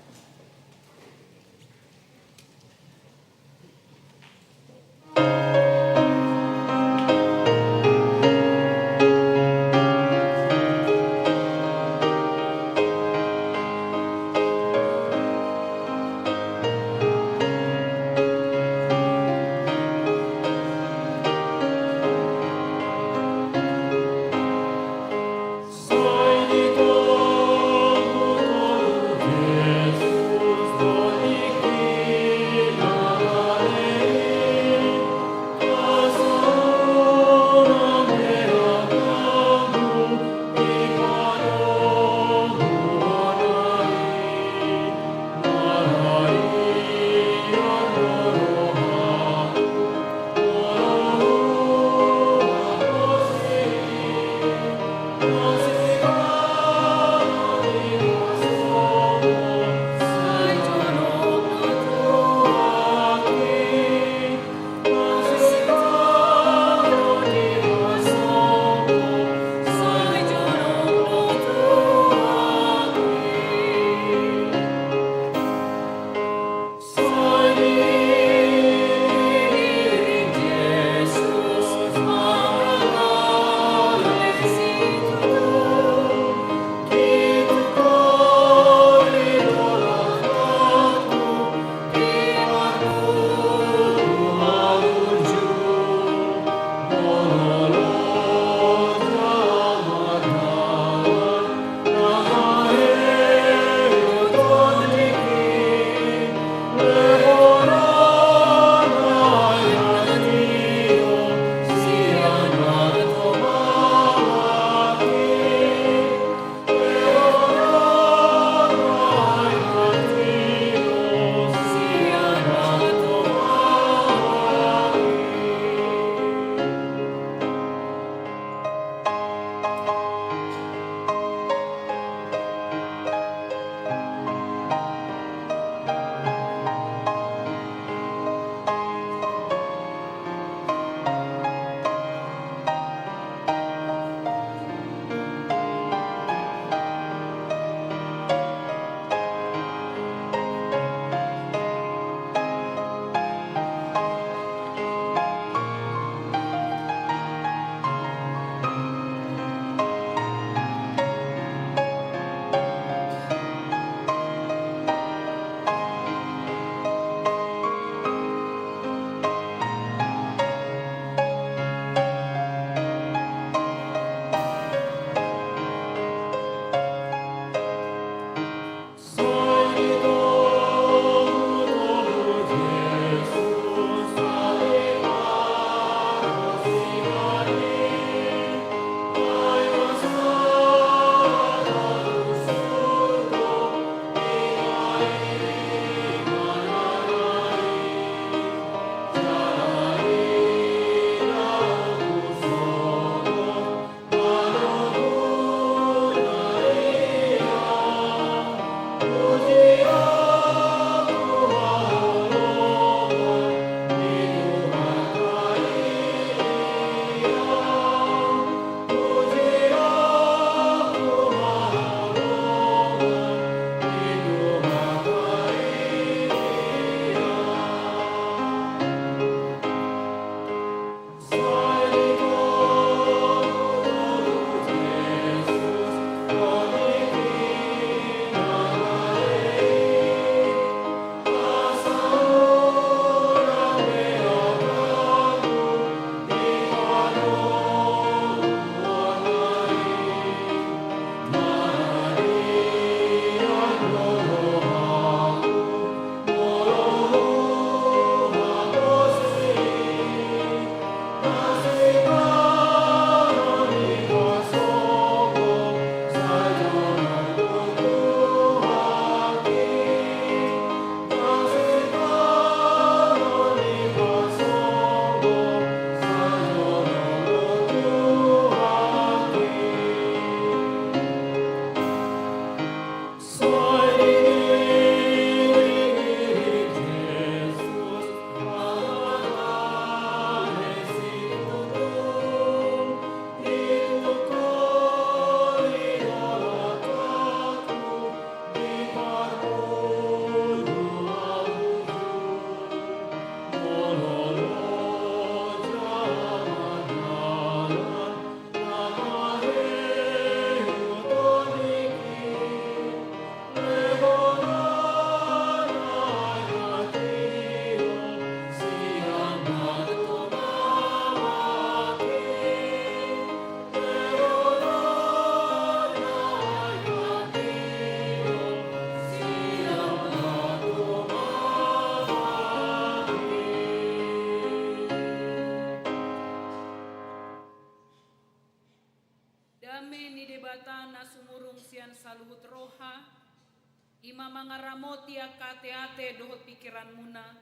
I ma mangaramoti angka ateate dohot pingkiranmuna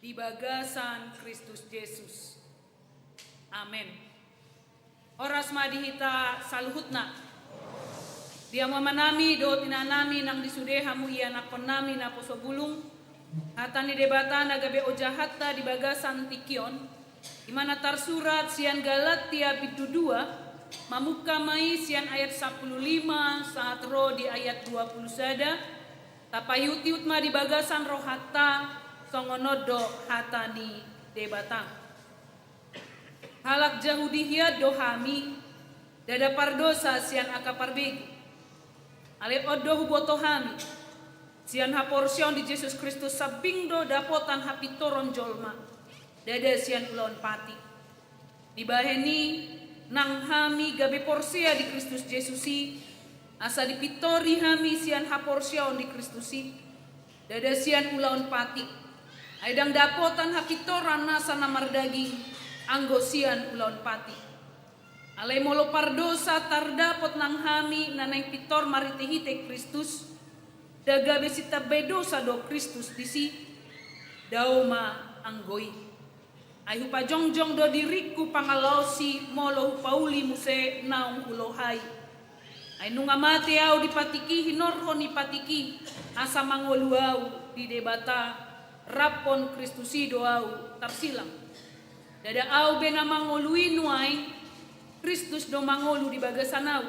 di bagasan Kristus Jesus. Amen. Horas ma di hita saluhutna. Di hamu amanami dohot inanami nang di sude hamu ianakkonnami naposo bulung, hata ni Debata na gabe ojahatta di bagasan tingki on, i ma na tarsurat sian Galatia bindu dua, mamungka ma i sian ayat sampulu lima sahat ro di ayat dua pulu sada. Tapaihutihut ma di bagasan rohanta, songon on do hata ni Debata. Halak Jahudi hian do hami, ndada pardosa sian angka parbegu. Alai on do huboto hami, sian haporseaon di Jesus Kristus sambing do dapotan hapintoron jolma, ndada sian ulaon patik. Dibahen i, nang hami gabe porsea di Kristus Jesus i, asa dipintori hami sian haporseaon di Kristus i, ndada sian ulaon patik. Ai ndang dapotan hapintoran nasa na mardaging, anggo sian ulaon patik. Alai molo pardosa tardapot nang hami na naeng pintor marhitehite Kristus, ndang gabe sitambai dosa do Kristus disi? Dao ma anggo i. Ai hupajongjong do diringku pangalaosi molo hupauli muse naung hulohai. Ai nunga mate ahu di patik i hinorhon ni patik i, asa mangolu ahu di Debata, raphon Kristus i do ahu tarsilang. Ndada ahu be na mangolu i nuaeng, Kristus do mangolu di bagasan ahu.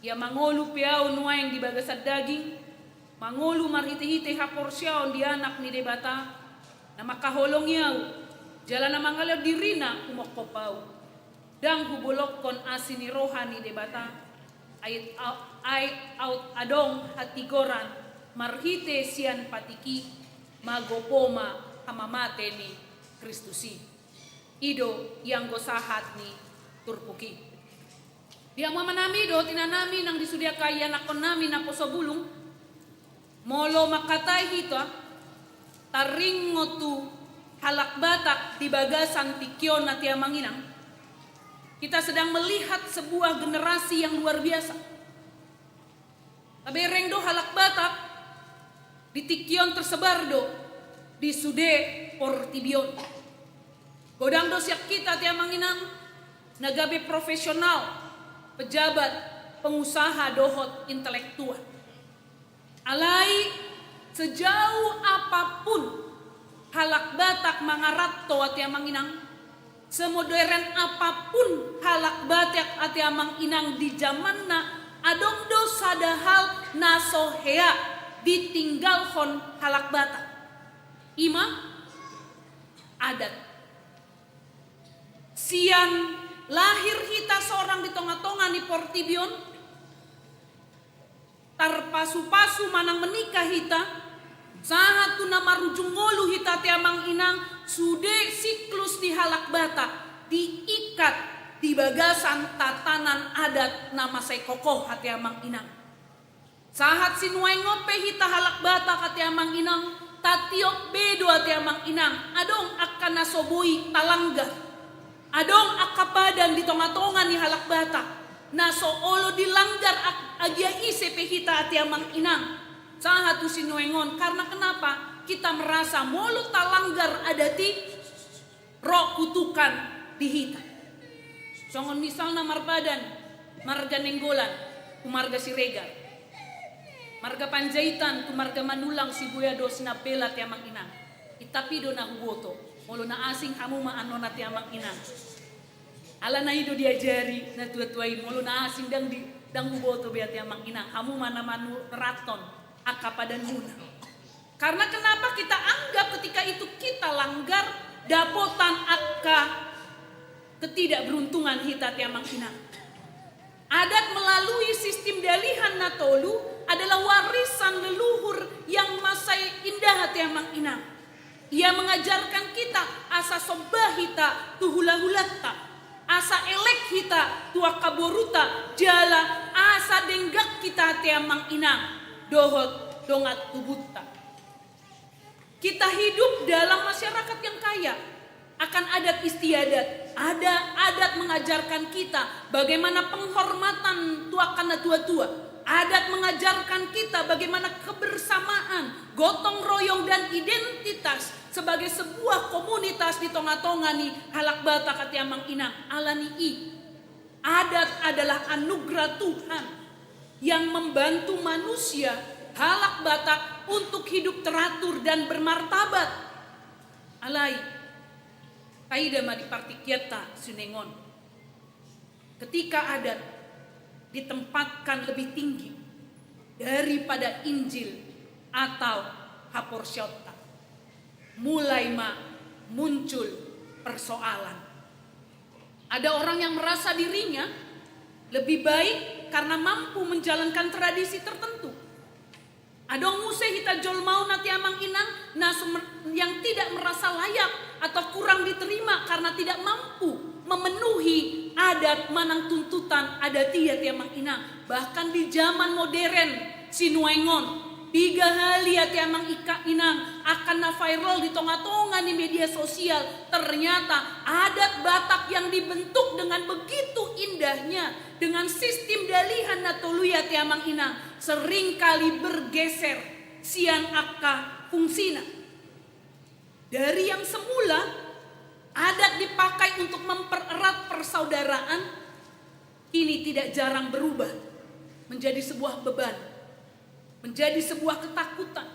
Ia mangolu pe ahu nuaeng di bagasan daging, mangolu marhitehite haporseaon di Anak ni Debata, na mangkaholongi ahu, jala na mangalehon dirina humongkop ahu. Ndang hubolongkon asi ni roha ni Debata, ai, ai aut adong hatigoran marhite sian patik i, magopo ma hamamate ni Kristus i. I do ianggo sahat ni turpuk i. Di hamu amanami dohot inanami nang di sude angka ianakkonnami naposo bulung, molo mangkatai hita taringot tu halak Batak di bagasan tingki on, ate amang inang, kita sedang melihat sebuah generasi yang luar biasa. Tabereng do halak Batak di tingki on tersebar do di sude portibi on. Godang do sian hita, ate amang inang, na gabe profesional, pejabat, pengusaha dohot intelektual. Alai sejauh apapun halak Batak mangaranto, ate amang inang, semoderen apapun halak Batak, ate amang inang, di jamanna, adong do sada hal na so hea ditinggalhon halak Batak. I ma adat. Sian lahir hita sorang di tongatonga ni portibi on, tarpasupasu manang menikah hita, sahat tu na marujung ngolu hita, ate amang inang, sude siklus ni halak Batak diikat di bagasan tatanan adat na mansai kokoh, ate amang inang. Sahat sinuaeng on pe hita halak Batak, ate amang inang, tatiop be do, ate amang inang, adong angka na so boi talanggar. Adong angka padan di tongatonga ni halak Batak na so olo dilanggar ag-, agia ise pe hita, ate amang inang. Sahat tu sinuaeng on, karena kenapa? Kita merasa molo talanggar adat i, ro kutukan di hita. Songon misalna marpadan, marga Nainggolan tu marga Siregar, marga Panjaitan tu marga Manulang, Sibuea dohot Sinambela, ate amang inang. Ita pe i do na huboto, molo na asing hamu ma annon, ate amang inang. Alana i do diajari natuatua i, molo na asing ndang di, ndang huboto be, ate amang inang, hamu ma na manurathon angka padanmuna. Karena kenapa kita anggap ketika itu kita langgar, dapotan angka ketidakberuntungan hita, ate amang inang. Adat melalui sistem dalihan na tolu adalah warisan leluhur yang mansai indah, ate amang inang. Ia mengajarkan kita asa somba hita tu hulahulanta, asa elek hita tu angka borunta, jala asa denggan hita, ate amang inang, dohot dongan tubunta. Kita hidup dalam masyarakat yang kaya akan adat istiadat. Ada adat mengajarkan kita bagaimana penghormatan tu angka natuatua. Adat mengajarkan kita bagaimana kebersamaan, gotong royong, dan identitas sebagai sebuah komunitas di tonga-tonga ni halak Batak, ate amang inang. Alani i, adat adalah anugerah Tuhan yang membantu manusia halak Batak untuk hidup teratur dan bermartabat. Alai, taida ma di partingkianta sinuaeng on. Ketika adat ditempatkan lebih tinggi daripada Injil atau haporseaonta, mulai ma muncul persoalan. Ada orang yang merasa dirinya lebih baik karena mampu menjalankan tradisi tertentu. Adong muse hita jolma on, ate amang inang, na sum-, yang tidak merasa layak atau kurang diterima karena tidak mampu memenuhi adat manang tuntutan adat i, ate amang inang. Bahkan di zaman modern sinuaeng on, piga hali, ate amang ika inang, angka na viral di tonga-tonga ni media sosial, ternyata adat Batak yang dibentuk dengan begitu indahnya, dengan sistem dalihan na tolu i, ate amang inang, seringkali bergeser sian angka fungsina. Dari yang semula adat dipakai untuk mempererat persaudaraan, kini tidak jarang berubah menjadi sebuah beban, menjadi sebuah ketakutan,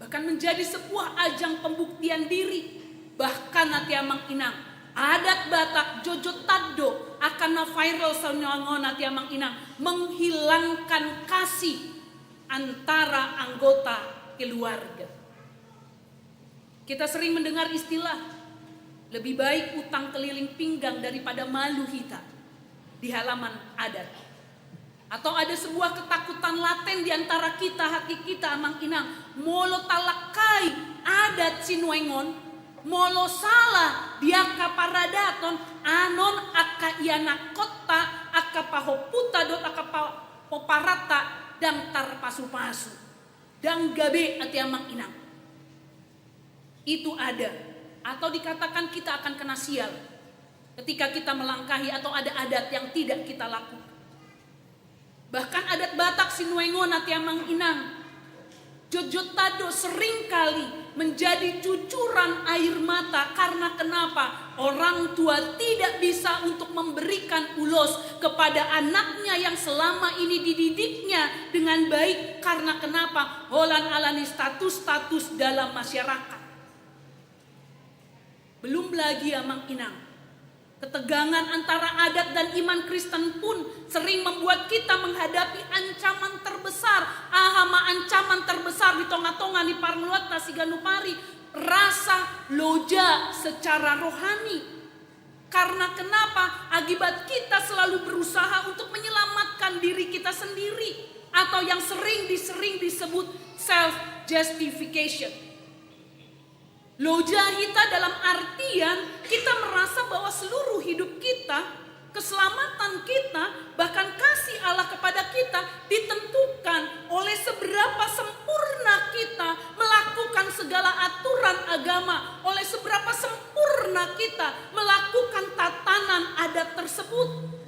bahkan menjadi sebuah ajang pembuktian diri. Bahkan, ate amang inang, adat Batak jotjot tando angka na viral sinuaeng on, ate amang inang, menghilangkan kasih antara anggota keluarga. Kita sering mendengar istilah, "Lebih baik utang keliling pinggang daripada malu hita di halaman adat." Atau ada sebuah ketakutan laten di antara kita, hati kita, amang inang, molo talangkai adat sinuaeng on, molo sala di angka paradaton, anon angka ianakhonta, angka pahomputa dohot angka pa-, pomparanna ndang tarpasupasu, ndang gabe, ate amang inang. Itu ada, atau dikatakan kita akan kena sial ketika kita melangkahi atau ada adat yang tidak kita lakukan. Bahkan adat Batak sinuaeng on, ate amang inang, jotjot tando seringkali menjadi cucuran air mata. Karena kenapa? Orang tua tidak bisa untuk memberikan ulos kepada anaknya yang selama ini dididiknya dengan baik. Karena kenapa? Holan alani status-status dalam masyarakat. Belum lagi, amang inang, ketegangan antara adat dan iman Kristen pun sering membuat kita menghadapi ancaman terbesar. Aha ma ancaman terbesar di tonga-tonga ni parngoluanta siganup ari? Rasa loja secara rohani. Karena kenapa? Akibat kita selalu berusaha untuk menyelamatkan diri kita sendiri, atau yang sering, sering disebut self justification. Loja hita dalam artian kita merasa bahwa seluruh hidup kita, keselamatan kita, bahkan kasih Allah kepada kita ditentukan oleh seberapa sempurna kita melakukan segala aturan agama, oleh seberapa sempurna kita melakukan tatanan adat tersebut.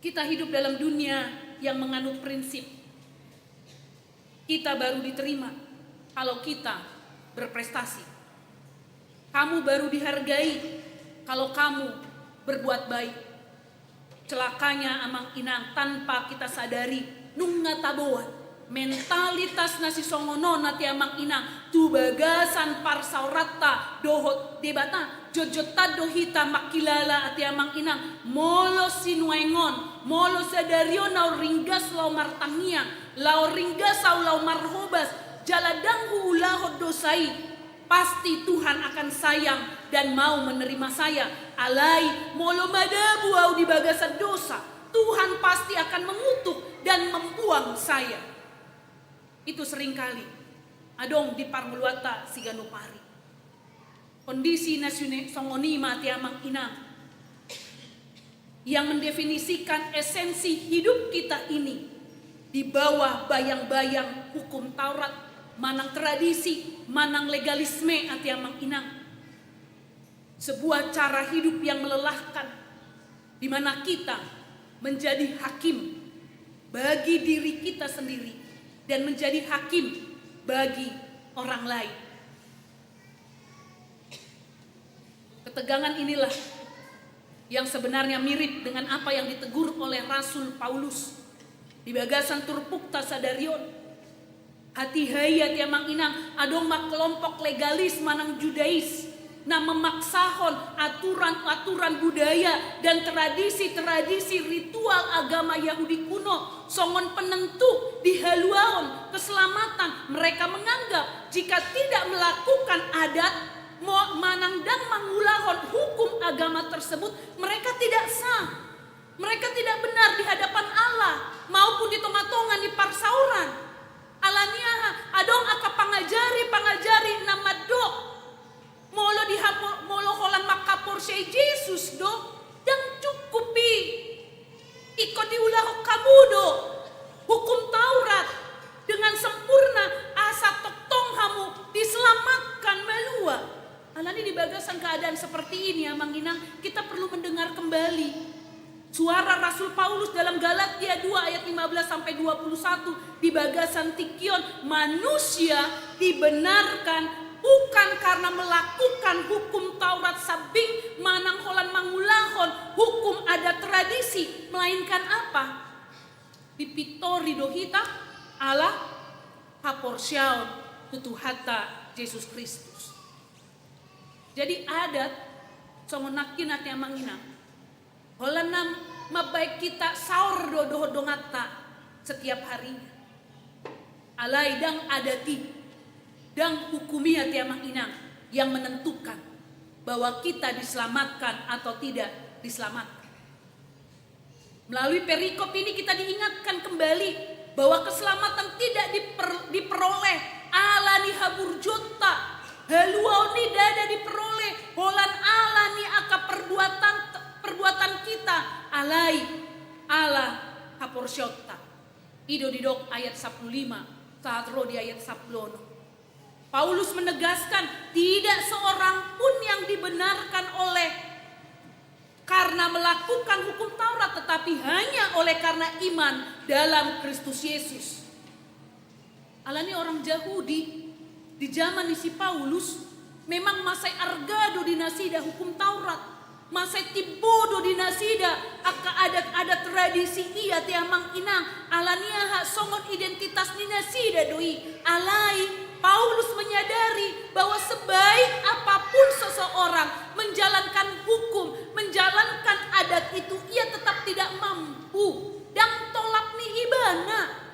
Kita hidup dalam dunia yang menganut prinsip, kita baru diterima kalau kita berprestasi. Kamu baru dihargai kalau kamu berbuat baik. Celakanya, amang inang, tanpa kita sadari, nunga taboan mentalitas na sisongon on, ate amang inang, tu bagasan parsaoranta dohot Debata. Jotjot tando hita mangkilala, ate amang inang, molo sinuaeng on, molo sadari on ahu ringgas laho martangiang, laho ringgas ahu laho marhobas, jala ndang huulahon dosa i, pasti Tuhan akan sayang dan mau menerima saya. Alai molo madabu ahu di bagasan dosa, Tuhan pasti akan mengutuk dan membuang saya. Itu seringkali adong di parngoluanta siganup ari. Kondisi na sine-, songon i ma, ate amang inang, yang mendefinisikan esensi hidup kita ini di bawah bayang-bayang hukum Taurat, manang tradisi, manang legalisme, ate amang inang. Sebuah cara hidup yang melelahkan, di mana kita menjadi hakim, bagi diri kita sendiri dan menjadi hakim bagi orang lain. Ketegangan inilah yang sebenarnya mirip dengan apa yang ditegur oleh Rasul Paulus di bagasan turpukta sadari on. Hatiha i ate amang inang, adong ma kelompok legalis manang Judais na memaksahon aturan-aturan budaya dan tradisi-tradisi ritual agama Yahudi kuno songon penentu di haluaon keselamatan. Mereka menganggap jika tidak melakukan adat mo-, manang ndang mangulahon hukum agama tersebut, mereka tidak sah. Mereka tidak benar di hadapan Allah maupun di tonga-tonga ni parsaoran. Alani aha? Adong angka pangajari-pangajari na mandok, molo dihapo-, molo holan manghaporseai Jesus do, ndang cukup i. Ingkon diulahon hamu do hukum Taurat dengan sempurna, asa tongtong hamu diselamatkan, malua. Alani di bagasan keadaan seperti ini, amang inang, kita perlu mendengar kembali suara Rasul Paulus dalam Galatia dua ayat lima belas sampai dua puluh satu di bagasan tingki on, manusia dibenarkan bukan karena melakukan hukum Taurat sambing manang holan mangulahon hukum adat tradisi, melainkan apa? Dipintori do hita ala haporseaon tu Tuhanta Jesus Kristus. Jadi adat songon nangkin ate amang inang, holan na mambaen hita saor do dohot donganta setiap harinya. Alai ndang adat i, ndang hukum i ate amang inang yang menentukan bahwa kita diselamatkan atau tidak diselamatkan. Melalui perikop ini kita diingatkan kembali bahwa keselamatan tidak diper-, diperoleh ala ni haburjuonta. Haluaon i ndada diperoleh holan ala ni angka perbuatan, perbuatan kita, alai ala haporseaonta. I do didok ayat sampulu lima sahat ro di ayat sampulu onom. Paulus menegaskan, tidak seorang pun yang dibenarkan oleh karena melakukan hukum Taurat, tetapi hanya oleh karena iman dalam Kristus Yesus. Alani orang Jahudi di zaman ni si Paulus memang masai arga do di nasida hukum Taurat, masai timbo do di nasida angka adat-adat tradisi i ate amang inang, alani aha? Songon identitas ni nasida do i. Alai Paulus menyadari bahwa sebaik apapun seseorang menjalankan hukum, menjalankan adat itu, ia tetap tidak mampu. Ndang tolap ni ibana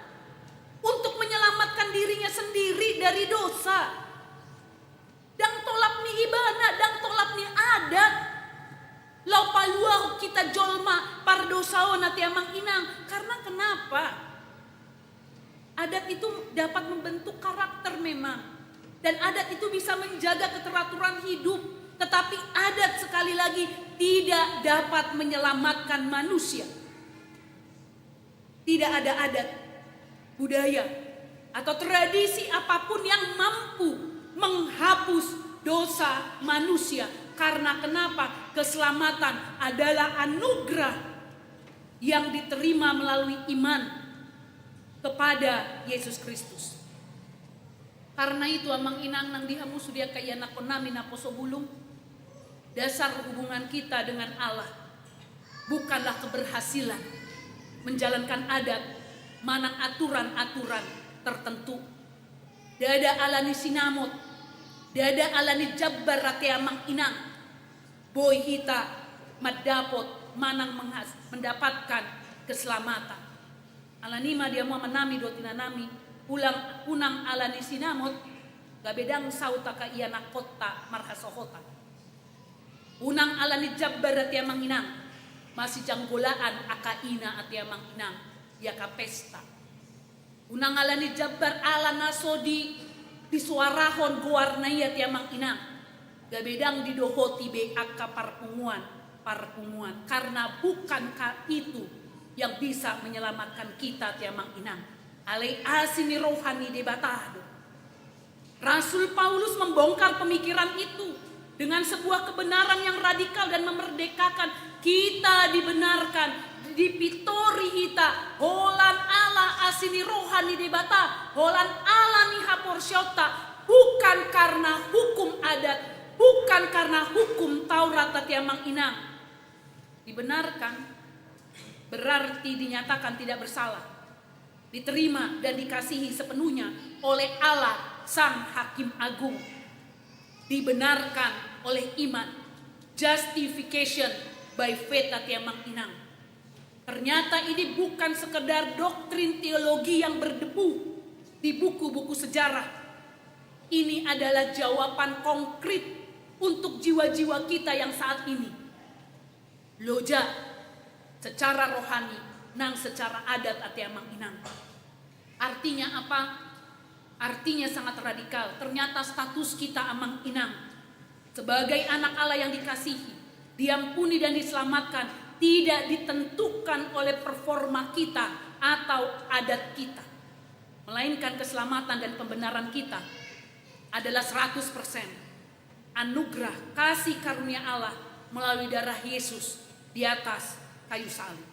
untuk menyelamatkan dirinya sendiri dari dosa. Ndang tolap ni ibana, ndang tolap ni adat. Laho paluahon hita jolma pardosa on ate amang inang. Karena kenapa? Adat itu dapat membentuk karakter memang. Dan adat itu bisa menjaga keteraturan hidup. Tetapi adat sekali lagi tidak dapat menyelamatkan manusia. Tidak ada adat, budaya, atau tradisi apapun yang mampu menghapus dosa manusia. Karena kenapa? Keselamatan adalah anugerah yang diterima melalui iman kepada Yesus Kristus. Karena itu, amang inang nang di hamu sude angka ianakhon nami naposo bulung, dasar hubungan kita dengan Allah bukanlah keberhasilan menjalankan adat manang aturan-aturan tertentu. Ndada ala ni sinamot, ndada ala ni jambar ate amang inang, boi hita mandapot manang menghas-, mendapatkan keselamatan. Alani i ma di hamu amanami dohot inanami, ulang, unang ala ni sinamot, gabe ndang saut angka ianakhonta marhasohotan. Unang ala ni jambar ate amang inang, masijanggolaan angka ina ate amang inang di angka pesta. Unang ala ni jambar ala na so di, disoarahon goarna i ate amang inang, gabe ndang didohoti be angka parpunguan, parpunguan. Karena bukan ka-, itu yang bisa menyelamatkan kita ate amang inang. Alai asi ni roha ni Debata do. Rasul Paulus membongkar pemikiran itu dengan sebuah kebenaran yang radikal dan memerdekakan. Kita dibenarkan Dipintori hita holan ala asi ni roha ni Debata, holan ala ni haporseaonta, bukan karena hukum adat, bukan karena hukum Taurat, ate amang inang. Dibenarkan berarti dinyatakan tidak bersalah, diterima dan dikasihi sepenuhnya oleh Allah Sang Hakim Agung. Dibenarkan oleh iman, justification by faith, ate amang inang. Ternyata ini bukan sekedar doktrin teologi yang berdebu di buku-buku sejarah. Ini adalah jawaban konkret untuk jiwa-jiwa kita yang saat ini loja secara rohani nang secara adat, ate amang inang. Artinya apa? Artinya sangat radikal. Ternyata status kita amang inang sebagai anak Allah yang dikasihi, diampuni dan diselamatkan tidak ditentukan oleh performa kita atau adat kita. Melainkan keselamatan dan pembenaran kita adalah seratus persen anugerah kasih karunia Allah melalui darah Yesus di atas kayu salib.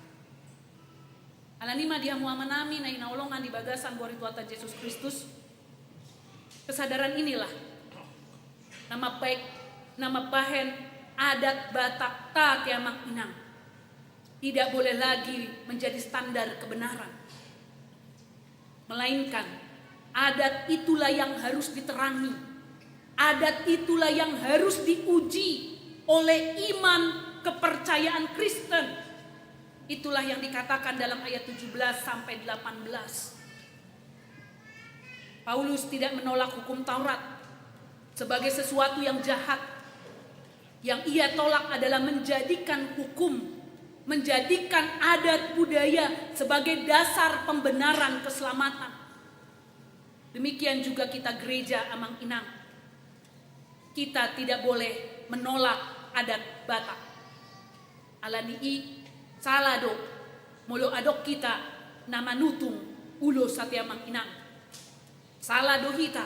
Alani i ma di hamu amanami na hinaholongan di bagasan goar ni Tuhanta Jesus Kristus, kesadaran inilah na mambahen, na mambahen adat Batakta, ate amang inang, tidak boleh lagi menjadi standar kebenaran. Melainkan, adat itulah yang harus diterangi. Adat itulah yang harus diuji oleh iman kepercayaan Kristen. Itulah yang dikatakan dalam ayat tujuh belas sampai delapan belas. Paulus tidak menolak hukum Taurat sebagai sesuatu yang jahat. Yang ia tolak adalah menjadikan hukum, menjadikan adat budaya sebagai dasar pembenaran keselamatan. Demikian juga kita gereja, amang inang. Kita tidak boleh menolak adat Batak. Alani i, sala do molo adong hita na manutung ulos, ate amang inang. Sala do hita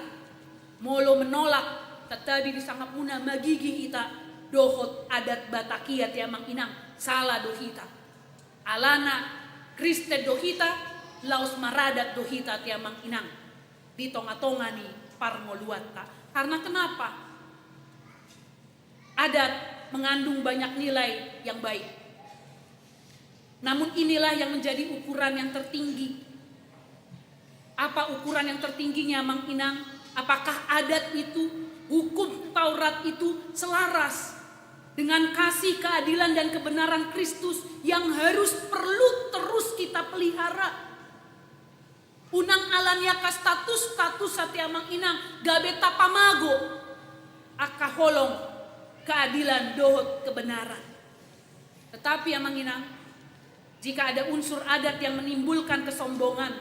molo menolak, tatabi disangap muna magigi hita dohot adat Batak i, ate amang inang. Sala do hita. Alana Kristen do hita, laos maradat do hita, ate amang inang, di tonga-tonga ni parngoluanta. Karena kenapa? Adat mengandung banyak nilai yang baik. Namun inilah yang menjadi ukuran yang tertinggi. Apa ukuran yang tertingginya, amang inang? Apakah adat itu, hukum Taurat itu selaras dengan kasih, keadilan, dan kebenaran Kristus yang harus, perlu terus kita pelihara? Unang alani angka status-status, ate amang inang, gabe tapamago angka holong keadilan dohot kebenaran. Tetapi, amang inang, jika ada unsur adat yang menimbulkan kesombongan,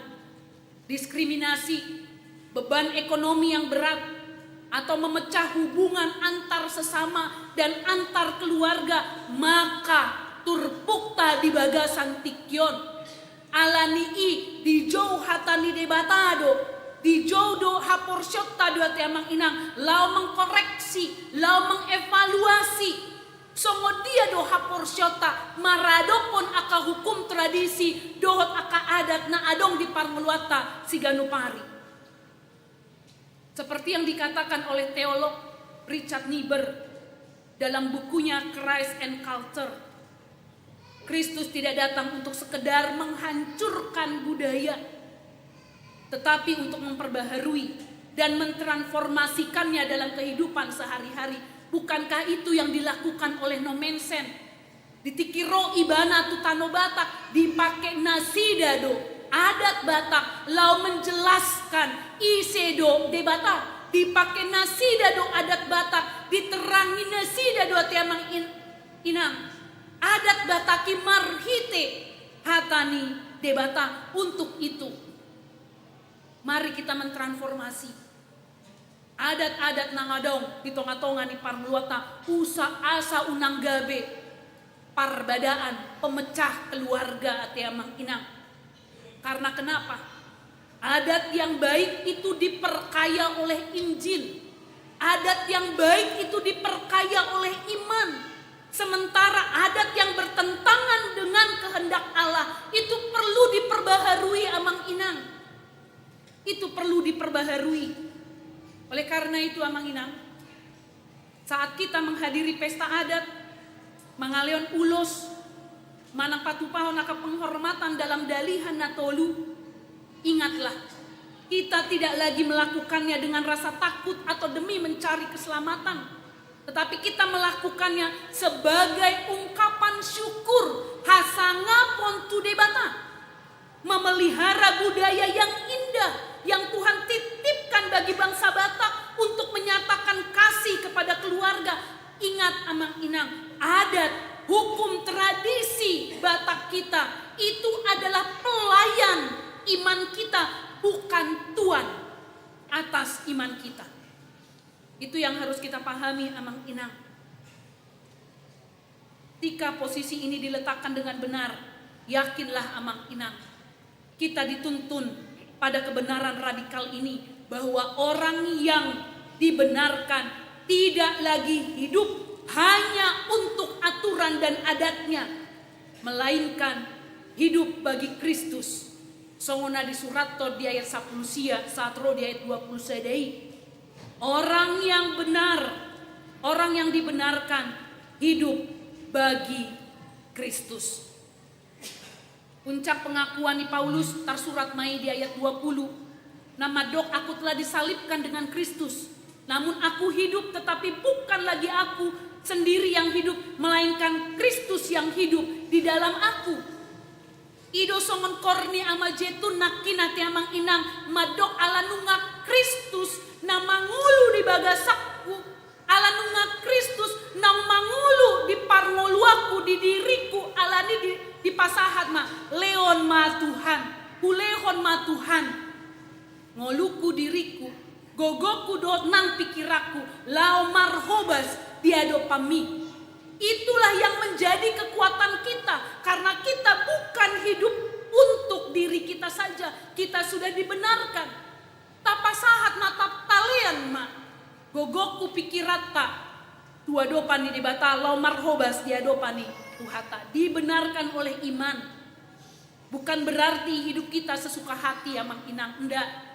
diskriminasi, beban ekonomi yang berat, atau memecah hubungan antar sesama dan antar keluarga, maka turpukta di bagasan tingki on. Alani i, dijou hata ni Debata do, dijou do haporseaonta do, ate amang inang, laho mengkoreksi, laho mengevaluasi songon dia do haporseaonta maradophon angka hukum, tradisi dohot angka adat na adong di parngoluanta siganup ari. Seperti yang dikatakan oleh teolog Richard Niebuhr dalam bukunya Christ and Culture, Kristus tidak datang untuk sekedar menghancurkan budaya, tetapi untuk memperbaharui dan mentransformasikannya dalam kehidupan sehari-hari. Bukankah itu yang dilakukan oleh Nommensen? Di tingki ro ibana tu tano Batak, dipake nasida do adat Batak laho menjelaskan ise do Debata. Dipake nasida do adat Batak, diterangi nasida do, ate amang in-, inang, adat Batak i marhite hata ni Debata. Untuk itu, mari kita mentransformasi adat-adat na adong di tonga-tonga ni parngoluanta, asa unang gabe parbadaan, pemecah keluarga, ate amang inang. Karena kenapa? Adat yang baik itu diperkaya oleh Injil. Adat yang baik itu diperkaya oleh iman. Sementara adat yang bertentangan dengan kehendak Karena itu, Amang Inang, saat kita menghadiri pesta adat, mangalehon ulos, manang patupahon angka penghormatan dalam dalihan na tolu, ingatlah, kita tidak lagi melakukannya dengan rasa takut atau demi mencari keselamatan, tetapi kita melakukannya sebagai ungkapan syukur, hasangapon tu Debata. Memelihara budaya yang indah yang Tuhan titipkan bagi bangsa Batak untuk menyatakan kasih kepada keluarga. Ingat, Amang Inang, adat, hukum, tradisi Batak kita itu adalah pelayan iman kita, bukan tuan atas iman kita. Itu yang harus kita pahami, Amang Inang. Ketika posisi ini diletakkan dengan benar, yakinlah, Amang Inang, kita dituntun pada kebenaran radikal ini, bahwa orang yang dibenarkan tidak lagi hidup hanya untuk aturan dan adatnya, melainkan hidup bagi Kristus. Songon na disurathon di ayat sampulu sia sahat ro di ayat dua pulu sada i. Orang yang benar, orang yang dibenarkan hidup bagi Kristus. Puncak pengakuan ni Paulus tarsurat ma i di ayat dua pulu. Na mandok, "Aku telah disalibkan dengan Kristus. Namun aku hidup, tetapi bukan lagi aku sendiri yang hidup, melainkan Kristus yang hidup di dalam aku." I do songon kor ni ama jetun nangkin, ate amang inang, mandok, "Ala nunga Kristus na mangolu di bagasakku, ala nunga Kristus na mangolu di parngoluanku, di diriku, alani di, dipasahat ma, lehon ma Tuhan, hulehon ma Tuhan ngolungku, diriku, gogongku dohot nang pingkiranku laho marhobas di adopanmi." Itulah yang menjadi kekuatan kita, karena kita bukan hidup untuk diri kita saja, kita sudah dibenarkan. Tapasahat ma, talean ma gogongku, pingkiranta tu adopan ni Debata, laho marhobas di adopan ni Tuhanta, dibenarkan oleh iman. Bukan berarti hidup kita sesuka hati, amang inang, ndak.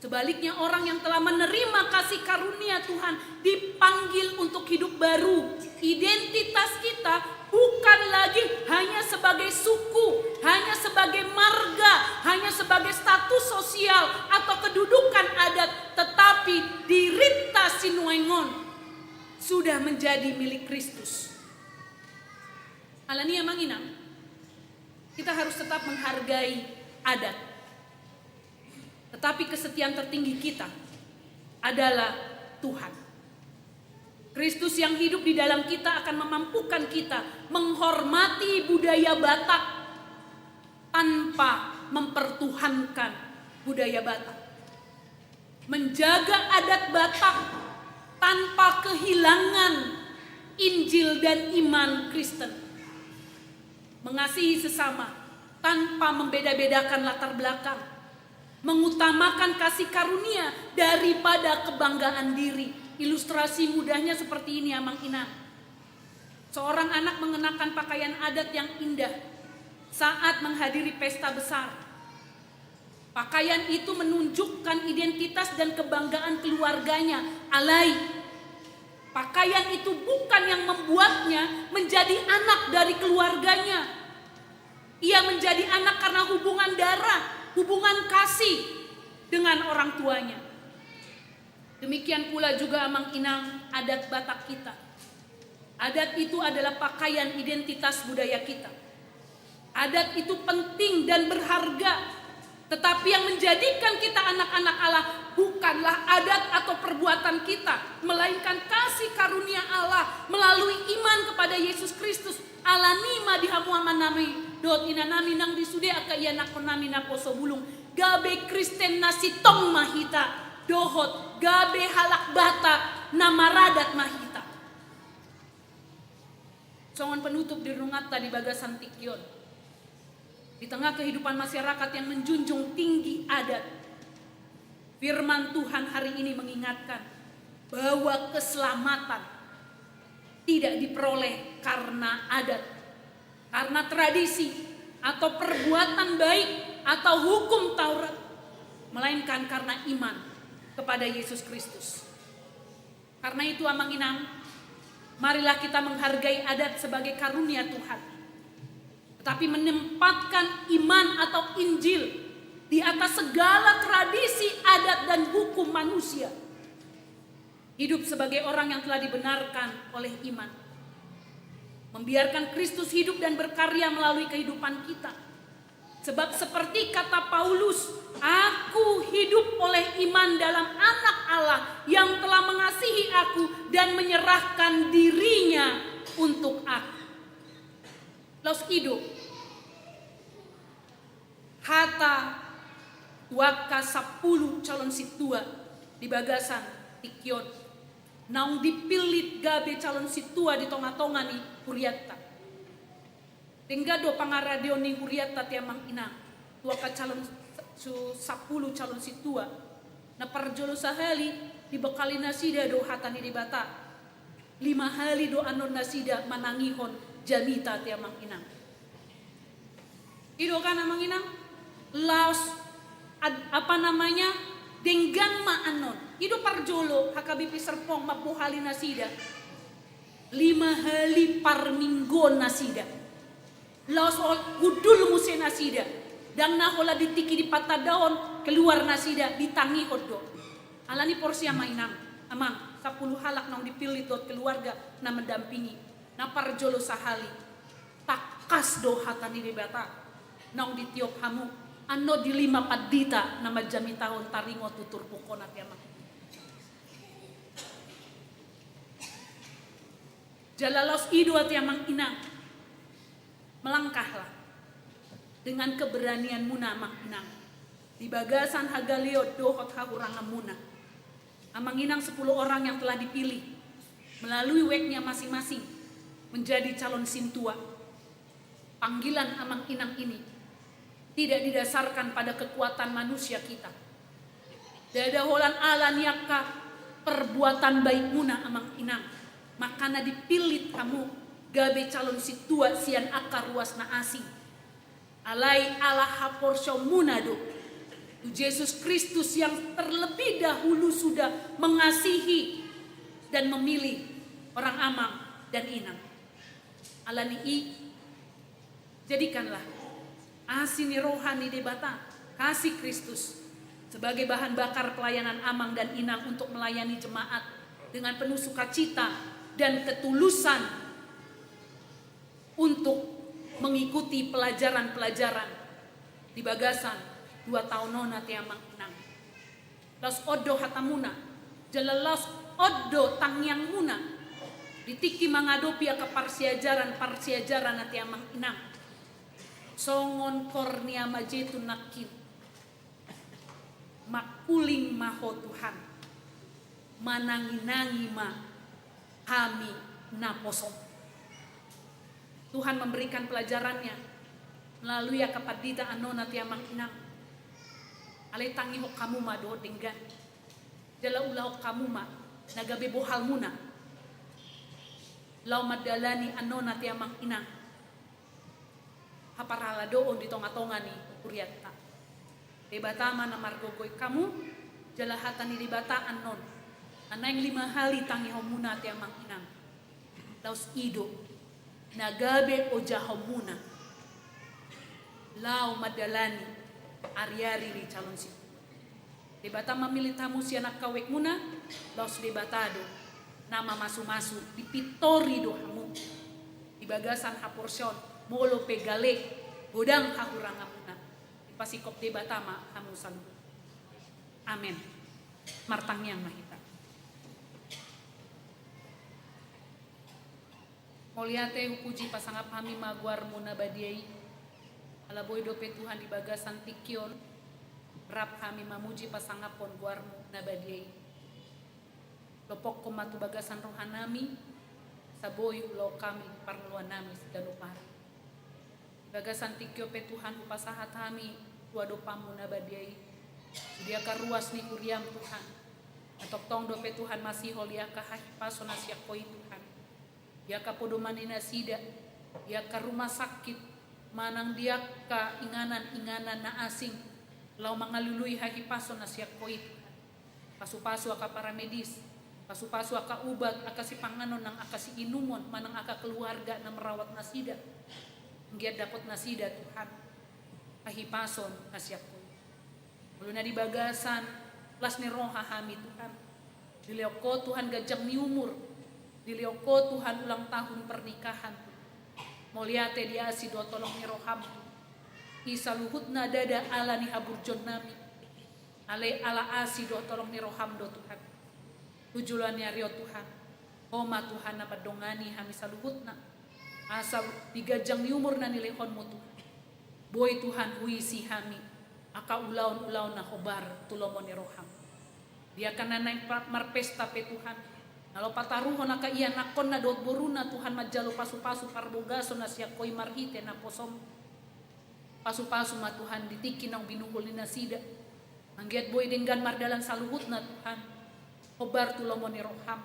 Sebaliknya, orang yang telah menerima kasih karunia Tuhan dipanggil untuk hidup baru. Identitas kita bukan lagi hanya sebagai suku, hanya sebagai marga, hanya sebagai status sosial atau kedudukan adat, tetapi dirinta sinuaeng on sudah menjadi milik Kristus. Alani, amang inang, kita harus tetap menghargai adat. Tetapi kesetiaan tertinggi kita adalah Tuhan. Kristus yang hidup di dalam kita akan memampukan kita menghormati budaya Batak tanpa mempertuhankan budaya Batak. Menjaga adat Batak tanpa kehilangan Injil dan iman Kristen. Mengasihi sesama tanpa membeda-bedakan latar belakang. Mengutamakan kasih karunia daripada kebanggaan diri. Ilustrasi mudahnya seperti ini, amang inang. Seorang anak mengenakan pakaian adat yang indah saat menghadiri pesta besar. Pakaian itu menunjukkan identitas dan kebanggaan keluarganya. Alai, pakaian itu bukan yang membuatnya menjadi anak dari keluarganya. Ia menjadi anak karena hubungan darah, hubungan kasih dengan orang tuanya. Demikian pula juga, amang inang, adat Batak kita. Adat itu adalah pakaian identitas budaya kita. Adat itu penting dan berharga. Tetapi yang menjadikan kita anak-anak Allah bukanlah adat atau perbuatan kita, melainkan kasih karunia Allah melalui iman kepada Yesus Kristus. Alani ma di hamu amanami dohot inanami nang di sude angka ianakhonnami naposo bulung, gabe Kristen na sintong ma hita, dohot gabe halak Batak na maradat ma hita. Songon penutup di renunganta di bagasan tingki on, di tengah kehidupan masyarakat yang menjunjung tinggi adat, firman Tuhan hari ini mengingatkan bahwa keselamatan tidak diperoleh karena adat, karena tradisi, atau perbuatan baik, atau hukum Taurat, melainkan karena iman. kepada Yesus Kristus. Karena itu, Amang Inang, marilah kita menghargai adat sebagai karunia Tuhan, tetapi menempatkan iman atau Injil di atas segala tradisi, adat, dan hukum manusia. Hidup sebagai orang yang telah dibenarkan oleh iman. Membiarkan Kristus hidup dan berkarya melalui kehidupan kita. Sebab seperti kata Paulus, "Aku hidup oleh iman dalam Anak Allah yang telah mengasihi aku dan menyerahkan dirinya untuk aku." Laos i do hata tu angka sampulu calon sintua di bagasan tingki on, naung dipillit gabe calon sintua di tonga-tonga ni hurianta. Denggan do pangaradeon ni hurianta, ate amang inang, tu angka calon su-, sampulu calon sintua. Na parjolo sahali dibekali nasida do hata ni Debata. Lima hali do annon nasida manangihon jamita, ate amang inang. I do kan, amang inang? Laos ad-, apa namanya, denggan ma annon. I do parjolo H K B P Serpong mambohali nasida. Lima hali parmingguon nasida. Laos ol-, hundul muse nasida. Ndang na holan di tingki dipatandahon keluar nasida, ditangihon do. Alani porsea ma inang, amang, sampulu halak naung dipillit dohot keluarga na mendampingi. Na parjolo sahali, tangkas do hata ni Debata naung ditiop hamu, annon di lima pandita na manjamitahon taringot tu turpuk on, ate amang. Jala laos i do, ate amang inang, melangkahlah dengan keberanianmuna, amang inang, di bagasan hagaleon dohot hahuranganmuna. Amang inang, sepuluh orang yang telah dipilih melalui webnya masing-masing menjadi calon sintua. Panggilan amang inang ini tidak didasarkan pada kekuatan manusia kita. Ndada holan ala ni angka perbuatan baikmuna, amang inang, maka na dipillit hamu gabe calon sintua sian angka ruas na asing. Alai ala haporseaonmuna do tu Jesus Kristus yang terlebih dahulu sudah mengasihi dan memilih orang amang dan inang. Alani i, jadikanlah asi ni roha ni Debata, kasih Kristus, sebagai bahan bakar pelayanan amang dan inang untuk melayani jemaat dengan penuh sukacita dan ketulusan untuk mengikuti pelajaran-pelajaran di bagasan dua taon on, ate amang inang. Laos on do hatamuna, jala laos on do tangiangmuna di tingki mangadopi angka parsiajaran-parsiajaran, ate amang inang. Songon kornia majetun nangkin, mangkuling ma Ho Tuhan, manangi-nangi ma hami naposo-Mu. Tuhan memberikan pelajarannya melalui angka pandita annon, ate amang inang. Alai tangihon hamu ma dohot denggan. Jala ulahon hamu ma na gabe bohalmuna laho mandalani annon, ate amang inang, haparhaladoon di tonga-tonga ni hurianta. Debata ma na margogohi hamu, jala hata ni Debata annon na naeng lima hali tangihonmuna, ate amang inang, laos i do na gabe ojahonmuna laho mandalani ari-ari ni calon sintua. Debata mamillit hamu sian angka webmuna, laos Debata do na mamasu-masu, dipintori do hamu di bagasan haporseaon, molo pe gale godang hahuranganmuna. Dipasingkop Debata ma hamu saluhut. Amen. Martangiang ma hita. Mauliate, hupuji, pasangap hami ma goar-Mu na badia i. Ala boi dope Tuhan di bagasan tingki on rap hami mamuji pasangaphon goar-Mu na badia i. Lopokkon ma tu bagasan rohanami, asa boi ulaon hami parngoluannami siganup ari. Di bagasan tingki on pe Tuhan, hupasahat hami tu adopan-Mu na badia i, di angka ruas ni huria-Mu Tuhan. Na tongtong dope Tuhan masihol di angka hahipason na sian Ho i Tuhan. Di angka podoman ni nasida, di angka rumah sakit, manang di angka inganan-inganan na asing, laho mangalului hahipason na sian Ho i Tuhan. Pasu-pasu angka paramedis, pasu-pasu angka ubat, angka sipanganon nang angka siinumon, manang angka keluarga na merawat nasida. Anggiat dapot nasida, Tuhan, hahipason na sian Ho i. Molo na di bagasan las ni roha hami, Tuhan, dilehon Ho, Tuhan, ganjang ni umur, dilehon Ho, Tuhan, ulang tahun pernikahan. Mauliate di asi dohot holong ni roham. I saluhutna ndada ala ni haburjuonnami, alai ala asi dohot holong ni roham do, Tuhan. Tu joloan ni ari on, Tuhan, Ho ma, Tuhan, na mandongani hami saluhutna, asa di ganjang ni umur na nilehonmu, Tuhan, boi, Tuhan, huisi hami angka ulaon-ulaon na hombar tu lomo ni roham. Di angka na naeng pa-, marpesta pe, Tuhan, na laho pataruhon angka ianakkonna dohot boruna, Tuhan, manjalo pasu-pasu parbogason na sian Ho i marhite naposom. Pasu-pasu ma, Tuhan, di tingki naung binuhul ni nasida. Anggiat boi denggan mardalan saluhutna, Tuhan, hombar tu lomo ni roham.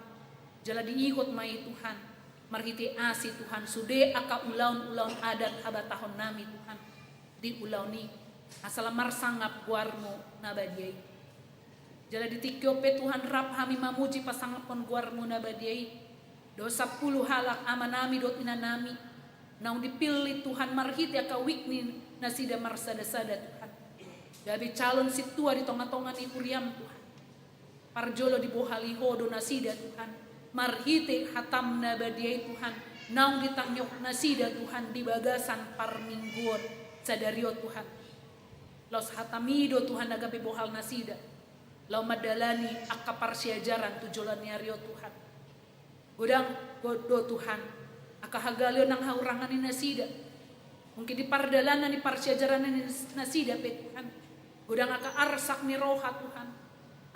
Jala diihut ma i, Tuhan, marhite asi, Tuhan, sude angka ulaon-ulaon adat habatahonnami, Tuhan, diulaon i, asa lam marsangap goarmu na badia i. Jala di tingki on pe, Tuhan, rap hami mamuji pasangaphon goarmu na badia i dohot sampulu halak amanami dohot inanami naung dipillit, Tuhan, marhite angka wijk ni nasida marsada-sada, Tuhan, gabe calon sintua di tonga-tonga ni huriam, Tuhan. Parjolo dibohali Ho do nasida, Tuhan, marhite hatam na badia i, Tuhan, naung ditangihon nasida, Tuhan, di bagasan parmingguon sadari on, Tuhan. Laos hatam i do, Tuhan, na gabe bohal nasida laho mandalani angka parsiajaran tu joloan ni ari on, Tuhan. Godang do, Tuhan, angka hagaleon nang hahurangan ni nasida. Mungkin di pardalanan ni parsiajaran ni nasida pe, Tuhan, godang angka arsak ni roha, Tuhan.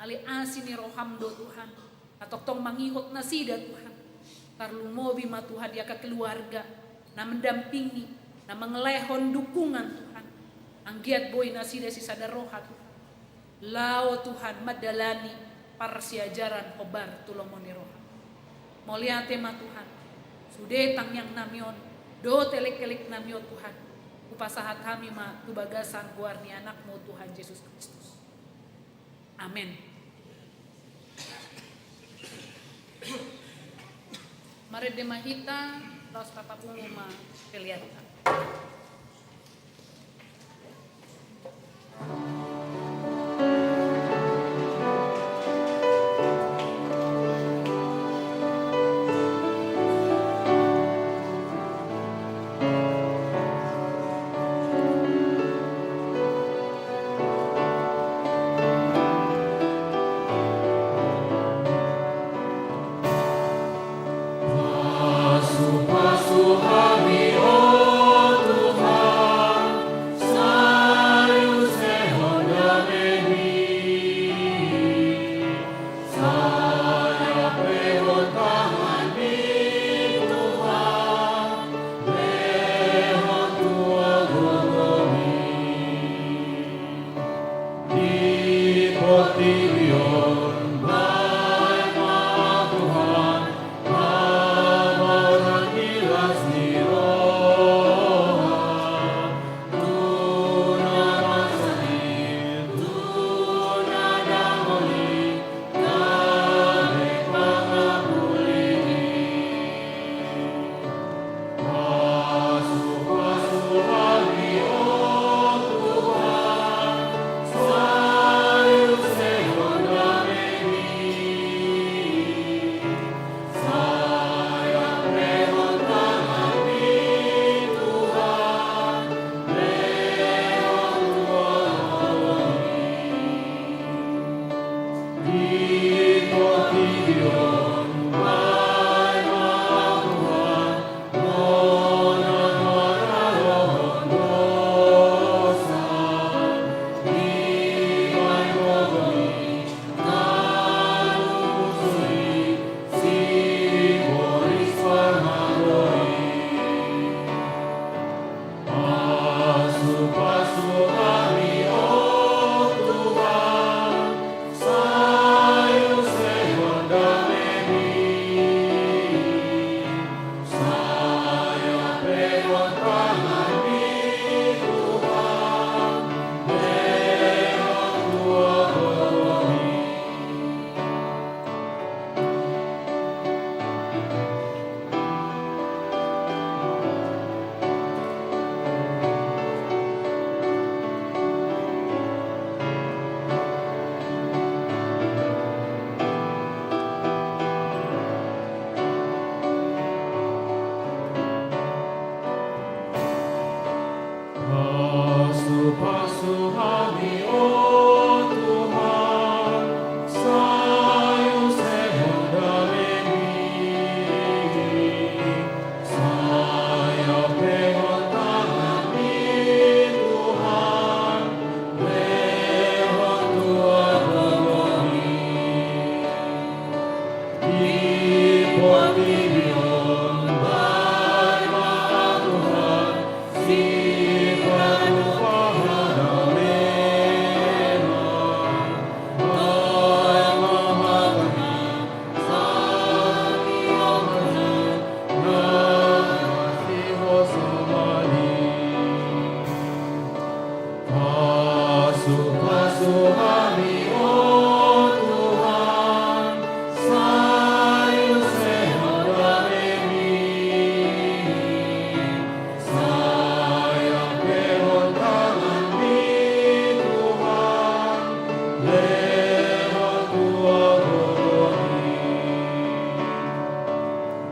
Alai asi ni roham do, Tuhan, na tongtong mangihut nasida, Tuhan. Tarlumobi ma, Tuhan, di angka keluarga na mendampingi, na mangalehon dukungan, Tuhan. Anggiat boi nasida sisada roha, Tuhan, laho, Tuhan, mandalani parsiajaran hombar tu lomo ni roham. Mauliate ma, Tuhan, sude tangiangnami on dohot elek-eleknami on, Tuhan, hupasahat hami ma tu bagasan goar ni Anakmu, Tuhan Jesus Kristus. Amen. Marende ma hita, laos tapapungu ma pelean.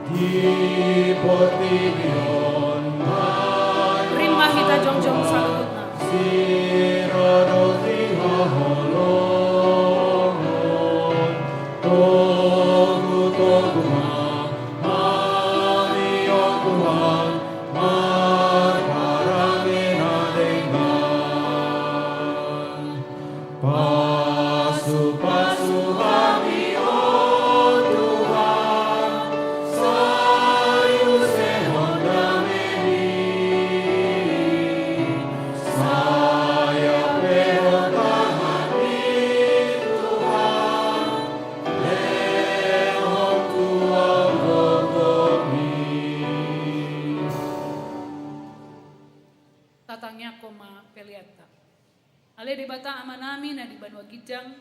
Di portibi on ma. Rap ma hita jongjong saluhutna. Togutogu ma hami, o Tuhan, marhaha na denggan. Pasupasu hami, o Tuhan, sai usehon damemi, sai ampe hon tangan ni Tuhan, lehon tu ahu goarmi. Tatangiangkon ma peleanta. Ale Debata Amanami na di banua ginjang,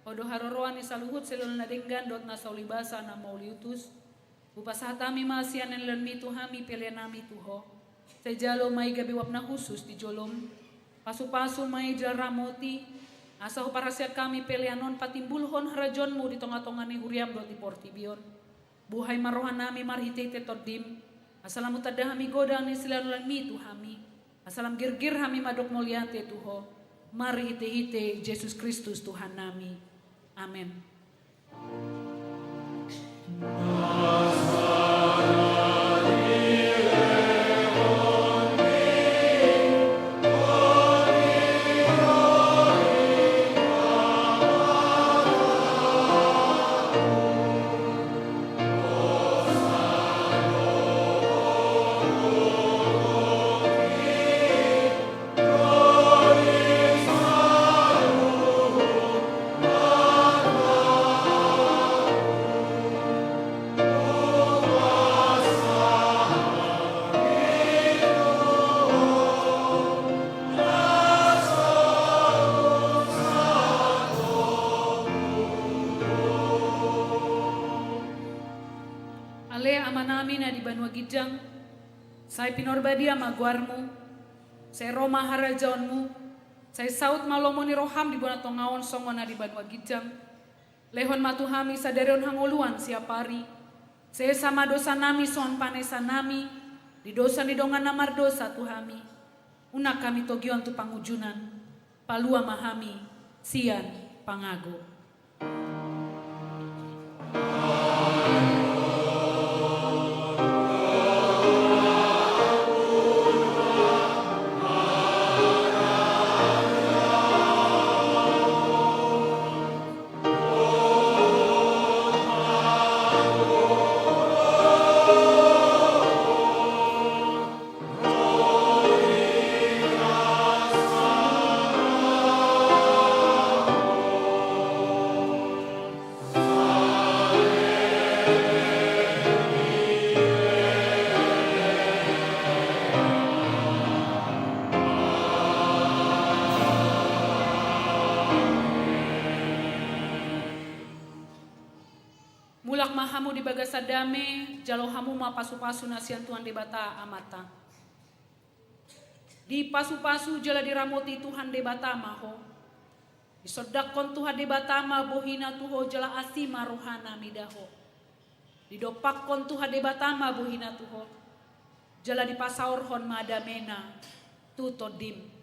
Ho do haroroan ni saluhut silehon na denggan dohot na saulibasa na mauliutus. Hupasahat hami ma sian lehonmi tu hami peleanami tu Ho. Sai jalo ma i gabe uap na hushus di jolom. Pasupasu ma i jala ramoti, asa huparhaseang hami pelean on patimbulhon harajaonmu di tongatonga ni huriam dohot di portibi on. Buhai ma rohanami marhitehite Tondim, asa lam hutanda hami godang ni silehonlehonmi tu hami, asa lam girgir hami mandok mauliate tu Ho, marhitehite Jesus Kristus Tuhannami. Amen. Ale Amanami na di banua ginjang, sai pinarbadia ma goarmu, sai ro ma harajaonmu, sai saut ma lomo ni roham di bona tonga on songon na di banua ginjang. Lehon ma tu hami sadari on hangoluan siapari. Sesa ma dosanami songon panesanami di dosa ni dongan na mardosa tu hami. Unang hami togihon tu pangunjunan. Palua ma hami sian pangago. Mulak ma hamu di bagasan dame, jalo hamu ma pasupasu na sian Tuhan Debata Amanta. Dipasupasu jala diramoti Tuhan Debata ma ho. Disondangkon Tuhan Debata ma bohina tu ho jala asi ma rohana mida ho. Didompakkon Tuhan Debata ma bohina tu ho. Jala dipasaorhon ma damena tu tondim.